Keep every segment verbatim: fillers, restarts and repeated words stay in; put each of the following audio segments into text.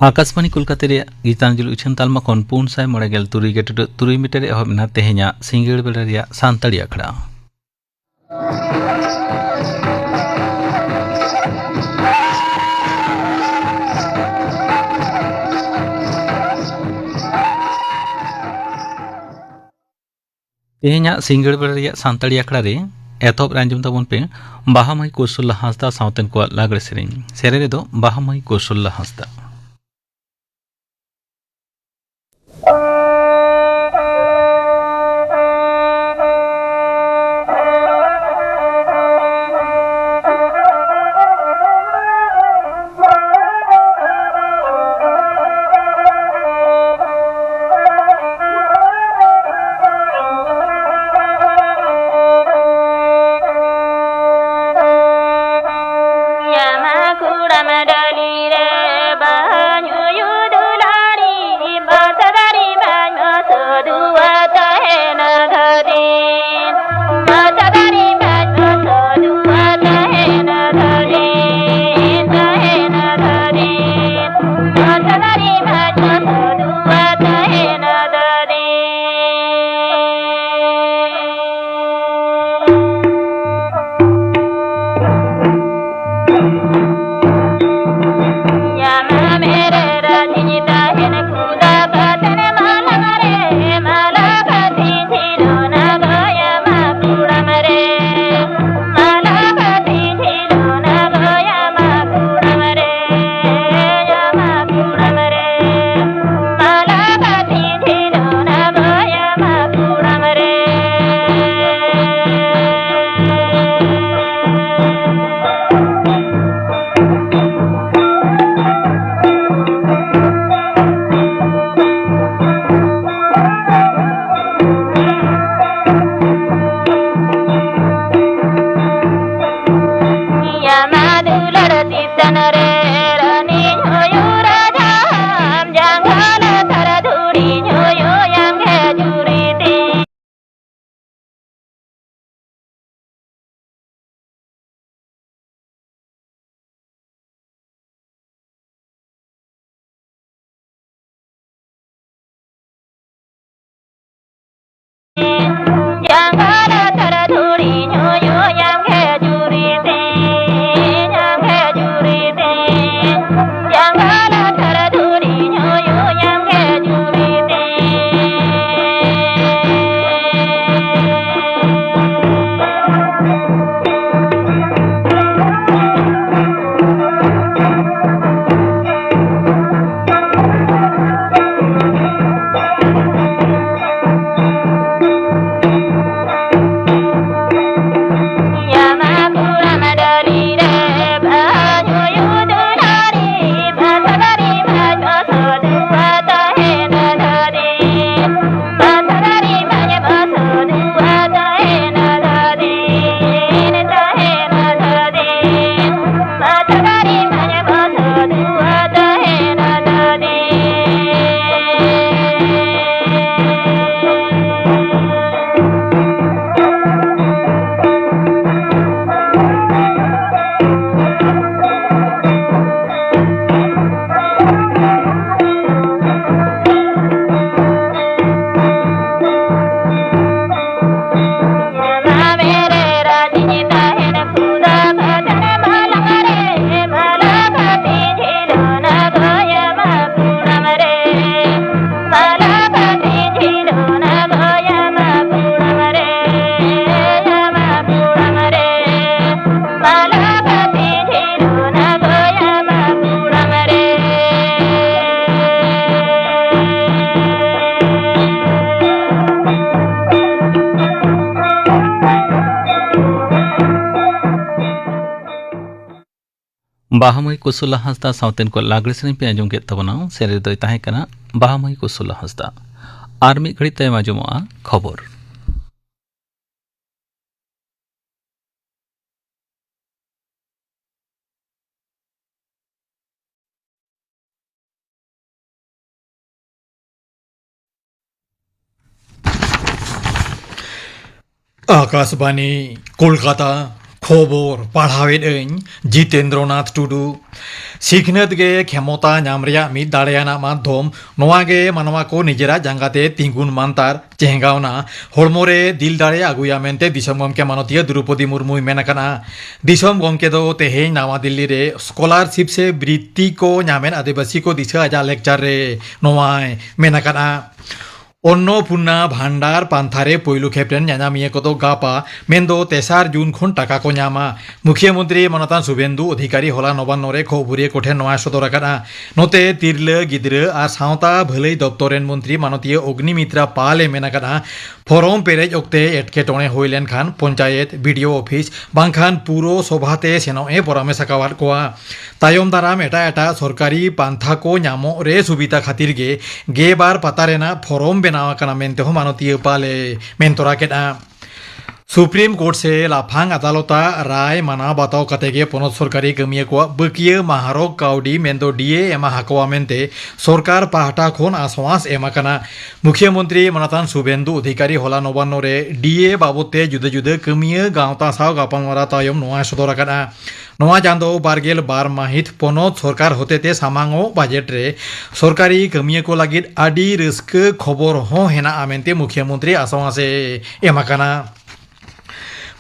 ᱟᱠᱟᱥᱵᱟᱬᱤ ᱠᱳᱞᱠᱟᱛᱟ ᱨᱮᱭᱟᱜ ᱜᱤᱛᱟᱧᱡᱚᱞᱤ ᱩᱪᱷᱟᱹᱱ ᱛᱟᱞᱢᱟ ᱠᱷᱚᱱ ᱯᱩᱱ ᱥᱟᱭ ᱢᱚᱬᱮ ᱜᱮᱞ ᱛᱩᱨᱩᱭ ᱜᱮ ᱴᱩᱰᱟᱹᱜ ᱛᱩᱨᱩᱭ ᱢᱤᱴᱟᱨ ᱨᱮ ᱮᱦᱚᱵ ᱮᱱᱟ ᱛᱮᱦᱮᱧᱟᱜ ᱥᱤᱸᱜᱟᱹᱲ ᱵᱮᱲᱟ ᱨᱮᱭᱟᱜ ᱥᱟᱱᱛᱟᱲᱤ ᱟᱠᱷᱲᱟ᱾ ᱛᱮᱦᱮᱧᱟᱜ ᱥᱤᱸᱜᱟᱹᱲ ᱵᱮᱲᱟ ᱨᱮᱭᱟᱜ ᱥᱟᱱᱛᱟᱲᱤ ᱟᱠᱷᱲᱟ ᱨᱮ ᱮᱛᱚᱦᱚᱵ ᱨᱮ ᱟᱸᱡᱚᱢ ᱛᱟᱵᱚᱱ ᱯᱮ ᱵᱟᱦᱟ ᱢᱟᱹᱭ ᱠᱳᱥᱚᱞᱞᱟ ᱦᱟᱸᱥᱫᱟ ᱥᱟᱶᱛᱮᱱ ᱠᱚᱣᱟᱜ ᱞᱟᱜᱽᱲᱮ ᱥᱮᱨᱮᱧ᱾ ᱥᱮᱨᱮᱧ ᱨᱮᱫᱚ ᱵᱟᱦᱟ ᱢᱟᱹᱭ ᱠᱳᱥᱚᱞᱞᱟ ᱦᱟᱸᱥᱫᱟ᱾ ᱵᱟᱦᱟ ᱢᱟᱹᱭ ᱠᱩᱥᱩᱞᱟ ᱦᱟᱸᱥᱫᱟ ᱥᱟᱶᱛᱮᱱ ᱠᱚ ᱞᱟᱜᱽᱲᱮ ᱥᱮᱨᱮᱧ ᱯᱮ ᱟᱸᱡᱚᱢ ᱠᱮᱫ ᱛᱟᱵᱚᱱᱟ᱾ ᱥᱮᱨᱮᱧ ᱫᱚᱭ ᱛᱟᱦᱮᱸ ᱠᱟᱱᱟ ᱵᱟᱦᱟ ᱢᱟᱹᱭ ᱠᱩᱥᱩᱞᱟ ᱦᱟᱸᱥᱫᱟ᱾ ᱟᱨ ᱢᱤᱫ ᱜᱷᱟᱹᱲᱤᱡ ᱛᱟᱭᱚᱢ ᱟᱸᱡᱚᱢᱚᱜᱼᱟ ᱠᱷᱚᱵᱚᱨ᱾ ᱟᱠᱟᱥᱵᱟᱱᱤ, ᱠᱳᱞᱠᱟᱛᱟ᱾ ᱠᱷᱚᱵᱚᱨ ᱯᱟᱲᱦᱟᱣᱮᱫ ᱟᱹᱧ ᱡᱤᱛᱮᱱᱫᱨᱚᱱᱟᱛᱷ ᱴᱩᱰᱩ᱾ ᱥᱤᱠᱷᱱᱟᱹᱛ ᱜᱮ ᱠᱷᱮᱢᱚᱛᱟ ᱧᱟᱢ ᱨᱮᱭᱟᱜ ᱢᱤᱫ ᱫᱟᱲᱮᱭᱟᱱᱟᱜ ᱢᱟᱫᱽᱫᱷᱚᱢ᱾ ᱱᱚᱣᱟ ᱜᱮ ᱢᱟᱱᱣᱟ ᱠᱚ ᱱᱤᱡᱮᱨᱟᱜ ᱡᱟᱸᱜᱟ ᱛᱮ ᱛᱤᱸᱜᱩᱱ ᱢᱟᱱᱛᱟᱨ ᱪᱮᱦᱜᱟᱣᱱᱟ ᱦᱚᱲᱢᱚ ᱨᱮ ᱫᱤᱞ ᱫᱟᱲᱮ ᱟᱹᱜᱩᱭᱟ ᱢᱮᱱᱛᱮ ᱫᱤᱥᱚᱢ ᱜᱚᱢᱠᱮ ᱢᱟᱱᱚᱛᱤᱭᱟᱹ ᱫᱨᱚᱣᱯᱚᱫᱤ ᱢᱩᱨᱢᱩᱭ ᱢᱮᱱ ᱟᱠᱟᱫᱼᱟ᱾ ᱫᱤᱥᱚᱢ ᱜᱚᱢᱠᱮ ᱫᱚ ᱛᱮᱦᱮᱧ ᱱᱟᱣᱟ ᱫᱤᱞᱞᱤ ᱨᱮ ᱥᱠᱚᱞᱟᱨᱥᱤᱯ ᱥᱮ ᱵᱨᱤᱛᱛᱤ ᱠᱚ ᱧᱟᱢᱮᱫ ᱟᱹᱫᱤᱵᱟᱹᱥᱤ ᱠᱚ ᱫᱤᱥᱟᱹ ᱟᱡᱟᱜ ᱞᱮᱠᱪᱟᱨ ᱨᱮ ᱱᱚᱣᱟᱭ ᱢᱮᱱ ᱟᱠᱟᱫᱼᱟ᱾ ᱚᱱᱱᱚᱯᱩᱨᱱᱟ ᱵᱷᱟᱱᱰᱟᱨ ᱯᱟᱱᱛᱷᱟ ᱨᱮ ᱯᱳᱭᱞᱳ ᱠᱷᱮᱯ ᱨᱮᱱ ᱧᱟᱧᱟᱢᱤᱭᱟᱹ ᱠᱚᱫᱚ ᱜᱟᱯᱟ, ᱢᱮᱱᱫᱚ ᱛᱮᱥᱟᱨ ᱡᱩᱱ ᱠᱷᱚᱱ ᱴᱟᱠᱟ ᱠᱚ ᱧᱟᱢᱟ᱾ ᱢᱩᱠᱷᱭᱟᱹ ᱢᱚᱱᱛᱨᱤ ᱢᱟᱱᱚᱛᱟᱱ ᱥᱩᱵᱷᱮᱱᱫᱩ ᱚᱫᱷᱤᱠᱟᱨᱤ ᱦᱚᱞᱟ ᱱᱚᱵᱟᱱᱱᱚ ᱨᱮ ᱠᱷᱚᱵᱚᱨᱤᱭᱟᱹ ᱠᱚᱴᱷᱮᱱ ᱱᱚᱣᱟᱭ ᱥᱚᱫᱚᱨ ᱟᱠᱟᱫᱼᱟ᱾ ᱱᱚᱛᱮ ᱛᱤᱨᱞᱟᱹ, ᱜᱤᱫᱽᱨᱟᱹ ᱟᱨ ᱥᱟᱶᱛᱟ ᱵᱷᱟᱹᱞᱟᱹᱭ ᱫᱚᱯᱛᱚᱨ ᱨᱮᱱ ᱢᱚᱱᱛᱨᱤ ᱢᱟᱱᱚᱛᱤᱭᱟᱹ ᱚᱜᱽᱱᱤᱢᱤᱛᱨᱟ ᱯᱟᱞ ᱮ ᱢᱮᱱ ᱟᱠᱟᱫᱼᱟ, ᱯᱷᱚᱨᱚᱢ ᱯᱮᱨᱮᱡ ᱚᱠᱛᱮ ᱮᱴᱠᱮᱴᱚᱬᱮ ᱦᱩᱭ ᱞᱮᱱᱠᱷᱟᱱ panchayat, B D O office ᱵᱟᱝᱠᱷᱟᱱ ᱯᱩᱨᱚ ᱥᱚᱵᱷᱟ ᱛᱮ ᱥᱮᱱᱚᱜ ᱮ ᱯᱚᱨᱟᱢᱮᱥ ᱟᱠᱟᱣᱟᱫ ᱠᱚᱣᱟ᱾ ᱛᱟᱭᱚᱢ ᱫᱟᱨᱟᱢ ᱮᱴᱟᱜ ᱮᱴᱟᱜ ᱥᱚᱨᱠᱟᱨᱤ ᱯᱟᱱᱛᱷᱟ ᱠᱚ ᱧᱟᱢᱚᱜ ᱨᱮ ᱥᱩᱵᱤᱫᱷᱟ ᱠᱷᱟᱹᱛᱤᱨ ᱜᱮ ᱜᱮᱞ ᱵᱟᱨ ᱯᱟᱛᱟ ᱨᱮᱱᱟᱜ ᱯᱷᱚᱨᱚᱢ ᱵᱮᱱᱟᱣ ᱟᱠᱟᱱᱟ ᱢᱮᱱᱛᱮ ᱦᱚᱸ ᱢᱟᱱᱚᱛᱤᱭᱟᱹ ᱯᱟᱞ ᱮ ᱢᱮᱱ ᱛᱚᱨᱟ ᱠᱮᱫᱼᱟ᱾ ᱥᱩᱯᱨᱤᱢ ᱠᱳᱨᱴ ᱥᱮ ᱞᱟᱯᱷᱟᱝ ᱟᱫᱟᱞᱚᱛᱟᱜ ᱨᱟᱭ ᱢᱟᱱᱟᱣ ᱵᱟᱛᱟᱣ ᱠᱟᱛᱮ ᱜᱮ ᱯᱚᱱᱚᱛ ᱥᱚᱨᱠᱟᱨᱤ ᱠᱟᱹᱢᱤᱭᱟᱹ ᱠᱚᱣᱟᱜ ᱵᱟᱹᱠᱤᱭᱟᱹ ᱢᱟᱦᱟᱨᱚᱜ ᱠᱟᱹᱣᱰᱤ ᱢᱮᱱᱫᱚ ᱰᱤ ᱮ ᱮᱢᱟ ᱟᱠᱚᱣᱟ ᱢᱮᱱᱛᱮ ᱥᱚᱨᱠᱟᱨ ᱯᱟᱦᱴᱟ ᱠᱷᱚᱱ ᱟᱥᱣᱟᱥ ᱮᱢ ᱟᱠᱟᱱᱟ᱾ ᱢᱩᱠᱷᱭᱟᱹ ᱢᱚᱱᱛᱨᱤ ᱢᱟᱱᱚᱛᱟᱱ ᱥᱩᱵᱷᱮᱱᱫᱩ ᱚᱫᱷᱤᱠᱟᱨᱤ ᱦᱚᱞᱟ ᱱᱚᱵᱟᱱᱱᱚ ᱨᱮ ᱰᱤ ᱮ ᱵᱟᱵᱚᱛ ᱛᱮ ᱡᱩᱫᱟᱹ ᱡᱩᱫᱟᱹ ᱠᱟᱹᱢᱤᱭᱟᱹ ᱜᱟᱶᱛᱟ ᱥᱟᱶ ᱜᱟᱯᱟᱞᱢᱟᱨᱟᱣ ᱛᱟᱭᱚᱢ ᱱᱚᱣᱟᱭ ᱥᱚᱫᱚᱨ ᱟᱠᱟᱫᱼᱟ᱾ ᱱᱚᱣᱟ ᱪᱟᱸᱫᱚ ᱵᱟᱨ ᱜᱮᱞ ᱵᱟᱨ ᱢᱟᱹᱦᱤᱛ ᱯᱚᱱᱚᱛ ᱥᱚᱨᱠᱟᱨ ᱦᱚᱛᱮᱛᱮ ᱥᱟᱢᱟᱝᱚᱜ ᱵᱟᱡᱮᱴ ᱨᱮ ᱥᱚᱨᱠᱟᱨᱤ ᱠᱟᱹᱢᱤᱭᱟᱹ ᱠᱚ ᱞᱟᱹᱜᱤᱫ ᱟᱹᱰᱤ ᱨᱟᱹᱥᱠᱟᱹ ᱠᱷᱚᱵᱚᱨ ᱦᱚᱸ ᱦᱮᱱᱟᱜᱼᱟ ᱢᱮᱱᱛᱮ ᱢᱩᱠᱷᱭᱟᱹ ᱢᱚᱱᱛᱨᱤ ᱟᱥᱣᱟᱥ ᱮ ᱮᱢ ᱟᱠᱟᱱᱟ᱾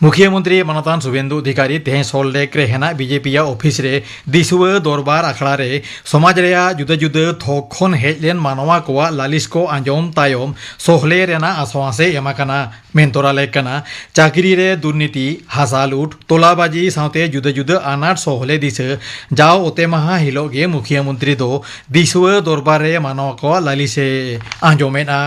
ᱢᱩᱠᱷᱭᱟᱹ ᱢᱚᱱᱛᱨᱤ ᱢᱟᱱᱚᱛᱟᱱ ᱥᱩᱵᱷᱮᱱᱫᱩ ᱚᱫᱷᱤᱠᱟᱨᱤ ᱛᱮᱦᱮᱧ ᱥᱚᱞᱴ ᱞᱮᱠ ᱨᱮ ᱦᱮᱱᱟᱜ ᱵᱤ ᱡᱮ ᱯᱤ ᱭᱟᱜ ᱚᱯᱷᱤᱥ ᱨᱮ ᱫᱤᱥᱩᱣᱟᱹ ᱫᱚᱨᱵᱟᱨ ᱟᱠᱷᱲᱟ ᱨᱮ ᱥᱚᱢᱟᱡᱽ ᱨᱮᱭᱟᱜ ᱡᱩᱫᱟᱹ ᱡᱩᱫᱟᱹ ᱛᱷᱚᱠ ᱠᱷᱚᱱ ᱦᱮᱡ ᱞᱮᱱ ᱢᱟᱱᱣᱟ ᱠᱚᱣᱟᱜ ᱞᱟᱹᱞᱤᱥ ᱠᱚ ᱟᱸᱡᱚᱢ ᱛᱟᱭᱚᱢ ᱥᱚᱦᱞᱮ ᱨᱮᱱᱟᱜ ᱟᱥᱣᱟᱥ ᱮ ᱮᱢ ᱟᱠᱟᱱᱟ᱾ ᱢᱮᱱ ᱛᱚᱨᱟ ᱞᱮᱠ ᱠᱟᱱᱟ, ᱪᱟᱹᱠᱨᱤ ᱨᱮ ᱫᱩᱨᱱᱤᱛᱤ, ᱦᱟᱥᱟ ᱞᱩᱴ, ᱛᱚᱞᱟᱵᱟᱡᱤ ᱥᱟᱶᱛᱮ ᱡᱩᱫᱟᱹ ᱡᱩᱫᱟᱹ ᱟᱱᱟᱴ ᱥᱚᱦᱞᱮ ᱫᱤᱥᱟᱹ ᱡᱟᱣ ᱚᱛᱮ ᱢᱟᱦᱟ ᱦᱤᱞᱳᱜ ᱜᱮ ᱢᱩᱠᱷᱭᱟᱹ ᱢᱚᱱᱛᱨᱤ ᱫᱚ ᱫᱤᱥᱩᱣᱟᱹ ᱫᱚᱨᱵᱟᱨ ᱨᱮ ᱢᱟᱱᱣᱟ ᱠᱚᱣᱟᱜ ᱞᱟᱹᱞᱤᱥ ᱮ ᱟᱸᱡᱚᱢᱮᱫᱼᱟ᱾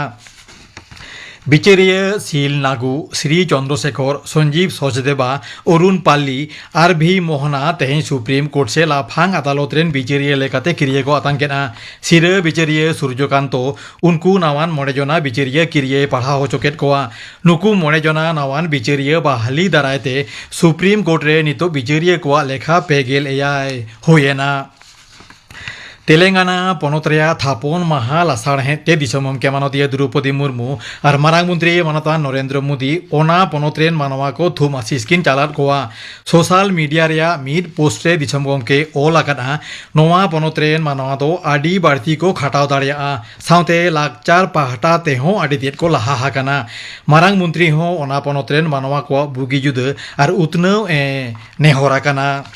ᱵᱤᱪᱟᱹᱨᱤᱭᱟᱹ ᱥᱤᱞ ᱱᱟᱜᱩ, ᱥᱨᱤ ᱪᱚᱱᱫᱨᱚᱥᱮᱠᱷᱚᱨ, ᱥᱚᱧᱡᱤᱵ ᱥᱚᱪᱫᱮᱵᱟ, ᱚᱨᱩᱱ ᱯᱟᱞᱞᱤ ᱟᱨ ᱵᱷᱤ ᱢᱳᱦᱱᱟ ᱛᱮᱦᱮᱧ ᱥᱩᱯᱨᱤᱢ ᱠᱳᱨᱴ ᱥᱮ ᱞᱟᱯᱷᱟᱝ ᱟᱫᱟᱞᱚᱛ ᱨᱮᱱ ᱵᱤᱪᱟᱹᱨᱤᱭᱟᱹ ᱞᱮᱠᱟᱛᱮ ᱠᱤᱨᱤᱭᱟᱹ ᱠᱚ ᱟᱛᱟᱝ ᱠᱮᱫᱼᱟ᱾ ᱥᱤᱨᱟᱹ ᱵᱤᱪᱟᱹᱨᱤᱭᱟᱹ ᱥᱩᱨᱡᱚᱠᱟᱱᱛᱚ ᱩᱱᱠᱩ ᱱᱟᱣᱟᱱ ᱢᱚᱬᱮ ᱡᱚᱱᱟ ᱵᱤᱪᱟᱹᱨᱤᱭᱟᱹ ᱠᱤᱨᱤᱭᱟᱹᱭ ᱯᱟᱲᱦᱟᱣ ᱦᱚᱪᱚ ᱠᱮᱫ ᱠᱚᱣᱟ᱾ ᱱᱩᱠᱩ ᱢᱚᱬᱮ ᱡᱚᱱᱟ ᱱᱟᱣᱟᱱ ᱵᱤᱪᱟᱹᱨᱤᱭᱟᱹ ᱵᱟᱦᱟᱞᱤ ᱫᱟᱨᱟᱭ ᱛᱮ ᱥᱩᱯᱨᱤᱢ ᱠᱳᱨᱴ ᱨᱮ ᱱᱤᱛᱚᱜ ᱵᱤᱪᱟᱹᱨᱤᱭᱟᱹ ᱠᱚᱣᱟᱜ ᱞᱮᱠᱷᱟ ᱯᱮ ᱜᱮᱞ ᱮᱭᱟᱭ ᱦᱩᱭ ᱮᱱᱟ᱾ ᱛᱮᱞᱮᱝᱜᱟᱱᱟ ᱯᱚᱱᱚᱛ ᱨᱮᱭᱟᱜ ᱛᱷᱟᱯᱚᱱ ᱢᱟᱦᱟ ᱞᱟᱥᱟᱲᱦᱮᱫ ᱛᱮ ᱫᱤᱥᱚᱢ ᱜᱚᱢᱠᱮ ᱢᱟᱱᱚᱛᱤᱭᱟᱹ ᱫᱨᱚᱣᱯᱚᱫᱤ ᱢᱩᱨᱢᱩ ᱟᱨ ᱢᱟᱨᱟᱝ ᱢᱚᱱᱛᱨᱤ ᱢᱟᱱᱚᱛᱟᱱ ᱱᱚᱨᱮᱱᱫᱨᱚ ᱢᱳᱫᱤ ᱚᱱᱟ ᱯᱚᱱᱚᱛ ᱨᱮᱱ ᱢᱟᱱᱣᱟ ᱠᱚ ᱛᱷᱩᱢ ᱟᱥᱤᱥ ᱠᱤᱱ ᱪᱟᱞᱟᱫ ᱠᱚᱣᱟ᱾ ᱥᱳᱥᱟᱞ ᱢᱤᱰᱤᱭᱟ ᱨᱮᱭᱟᱜ ᱢᱤᱫ ᱯᱳᱥᱴ ᱨᱮ ᱫᱤᱥᱚᱢ ᱜᱚᱢᱠᱮ ᱚᱞ ᱟᱠᱟᱫᱼᱟ, ᱱᱚᱣᱟ ᱯᱚᱱᱚᱛ ᱨᱮᱱ ᱢᱟᱱᱣᱟ ᱫᱚ ᱟᱹᱰᱤ ᱵᱟᱹᱲᱛᱤ ᱠᱚ ᱠᱷᱟᱴᱟᱣ ᱫᱟᱲᱮᱭᱟᱜᱼᱟ, ᱥᱟᱶᱛᱮ ᱞᱟᱠᱪᱟᱨ ᱯᱟᱦᱴᱟ ᱛᱮᱦᱚᱸ ᱟᱹᱰᱤ ᱛᱮᱫ ᱠᱚ ᱞᱟᱦᱟ ᱟᱠᱟᱱᱟ᱾ ᱢᱟᱨᱟᱝ ᱢᱚᱱᱛᱨᱤ ᱦᱚᱸ ᱚᱱᱟ ᱯᱚᱱᱚᱛ ᱨᱮᱱ ᱢᱟᱱᱣᱟ ᱠᱚᱣᱟᱜ ᱵᱩᱜᱤ ᱡᱩᱫᱟᱹ ᱟᱨ ᱩᱛᱱᱟᱹᱣ ᱮ ᱱᱮᱦᱚᱨ ᱟᱠᱟᱱᱟ᱾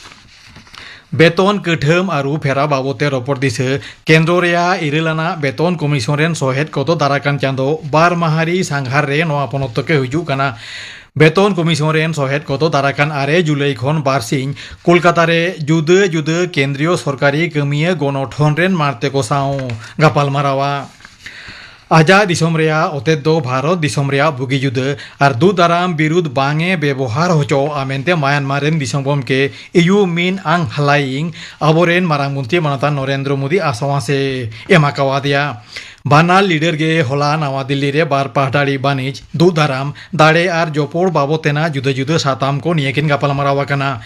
ᱵᱮᱛᱚᱱ ᱠᱟᱹᱴᱷᱟᱹᱢ ᱟᱹᱨᱩ ᱯᱷᱮᱨᱟᱣ ᱵᱟᱵᱚᱫ ᱛᱮ ᱨᱚᱯᱚᱲ ᱫᱤᱥᱟᱹ᱾ ᱠᱮᱱᱫᱨᱚ ᱨᱮᱭᱟᱜ ᱤᱨᱟᱹᱞ ᱟᱱᱟᱜ ᱵᱮᱛᱚᱱ ᱠᱚᱢᱤᱥᱚᱱ ᱨᱮᱱ ᱥᱚᱦᱮᱫ ᱠᱚᱫᱚ ᱫᱟᱨᱟᱠᱟᱱ ᱪᱟᱸᱫᱚ ᱵᱟᱨ ᱢᱟᱦᱟᱨᱤ ᱥᱟᱸᱜᱷᱟᱨ ᱨᱮ ᱱᱚᱣᱟ ᱯᱚᱱᱚᱛ ᱛᱮᱠᱚ ᱦᱤᱡᱩᱜ ᱠᱟᱱᱟ᱾ ᱵᱮᱛᱚᱱ ᱠᱚᱢᱤᱥᱚᱱ ᱨᱮᱱ ᱥᱚᱦᱮᱫ ᱠᱚᱫᱚ ᱫᱟᱨᱟᱠᱟᱱ ᱟᱨᱮ ᱡᱩᱞᱟᱭ ᱠᱷᱚᱱ ᱵᱟᱨᱥᱤᱧ ᱠᱳᱞᱠᱟᱛᱟ ᱨᱮ ᱡᱩᱫᱟᱹ ᱡᱩᱫᱟᱹ ᱠᱮᱱᱫᱨᱤᱭᱚ ᱥᱚᱨᱠᱟᱨᱤ ᱠᱟᱹᱢᱤᱭᱟᱹ ᱜᱚᱱᱚᱴᱷᱚᱱ ᱨᱮᱱ ᱢᱟᱬᱛᱮ ᱠᱚ ᱥᱟᱶ ᱜᱟᱯᱟᱞ ᱢᱟᱨᱟᱣᱟ᱾ ᱟᱡᱟᱜ ᱫᱤᱥᱚᱢ ᱨᱮᱭᱟᱜ ᱚᱛᱮᱛ ᱫᱚ ᱵᱷᱟᱨᱚᱛ ᱫᱤᱥᱚᱢ ᱨᱮᱭᱟᱜ ᱵᱩᱜᱤ ᱡᱩᱫᱟᱹ ᱟᱨ ᱫᱩᱜ ᱫᱟᱨᱟᱢ ᱵᱤᱨᱩᱫᱷ ᱵᱟᱝ ᱮ ᱵᱮᱵᱚᱦᱟᱨ ᱦᱚᱪᱚᱣᱟᱜᱼᱟ ᱢᱮᱱᱛᱮ ᱢᱟᱭᱟᱱᱢᱟᱨ ᱨᱮᱱ ᱫᱤᱥᱚᱢ ᱜᱚᱢᱠᱮ ᱤᱭᱩ ᱢᱤᱱ ᱟᱝ ᱦᱞᱟᱭᱤᱝ ᱟᱵᱚᱨᱮᱱ ᱢᱟᱨᱟᱝ ᱢᱚᱱᱛᱨᱤ ᱢᱟᱱᱚᱛᱟᱱ ᱱᱚᱨᱮᱱᱫᱨᱚ ᱢᱳᱫᱤ ᱟᱥᱣᱟᱥ ᱮ ᱮᱢ ᱟᱠᱟᱣᱟᱫᱮᱭᱟ᱾ ᱵᱟᱱᱟᱨ ᱞᱤᱰᱟᱨ ᱜᱮ ᱦᱚᱞᱟ ᱱᱟᱣᱟ ᱫᱤᱞᱞᱤ ᱨᱮ ᱵᱟᱨ ᱯᱟᱦᱴᱟᱲᱤ ᱵᱟᱹᱱᱤᱡᱽ, ᱫᱩᱜ ᱫᱟᱨᱟᱢ, ᱫᱟᱲᱮ ᱟᱨ ᱡᱚᱯᱚᱲ ᱵᱟᱵᱚᱛ ᱛᱮᱱᱟᱜ ᱡᱩᱫᱟᱹ ᱡᱩᱫᱟᱹ ᱥᱟᱛᱟᱢ ᱠᱚ ᱱᱤᱭᱟᱹ ᱠᱤᱱ ᱜᱟᱯᱟᱞᱢᱟᱨᱟᱣ ᱟᱠᱟᱱᱟ᱾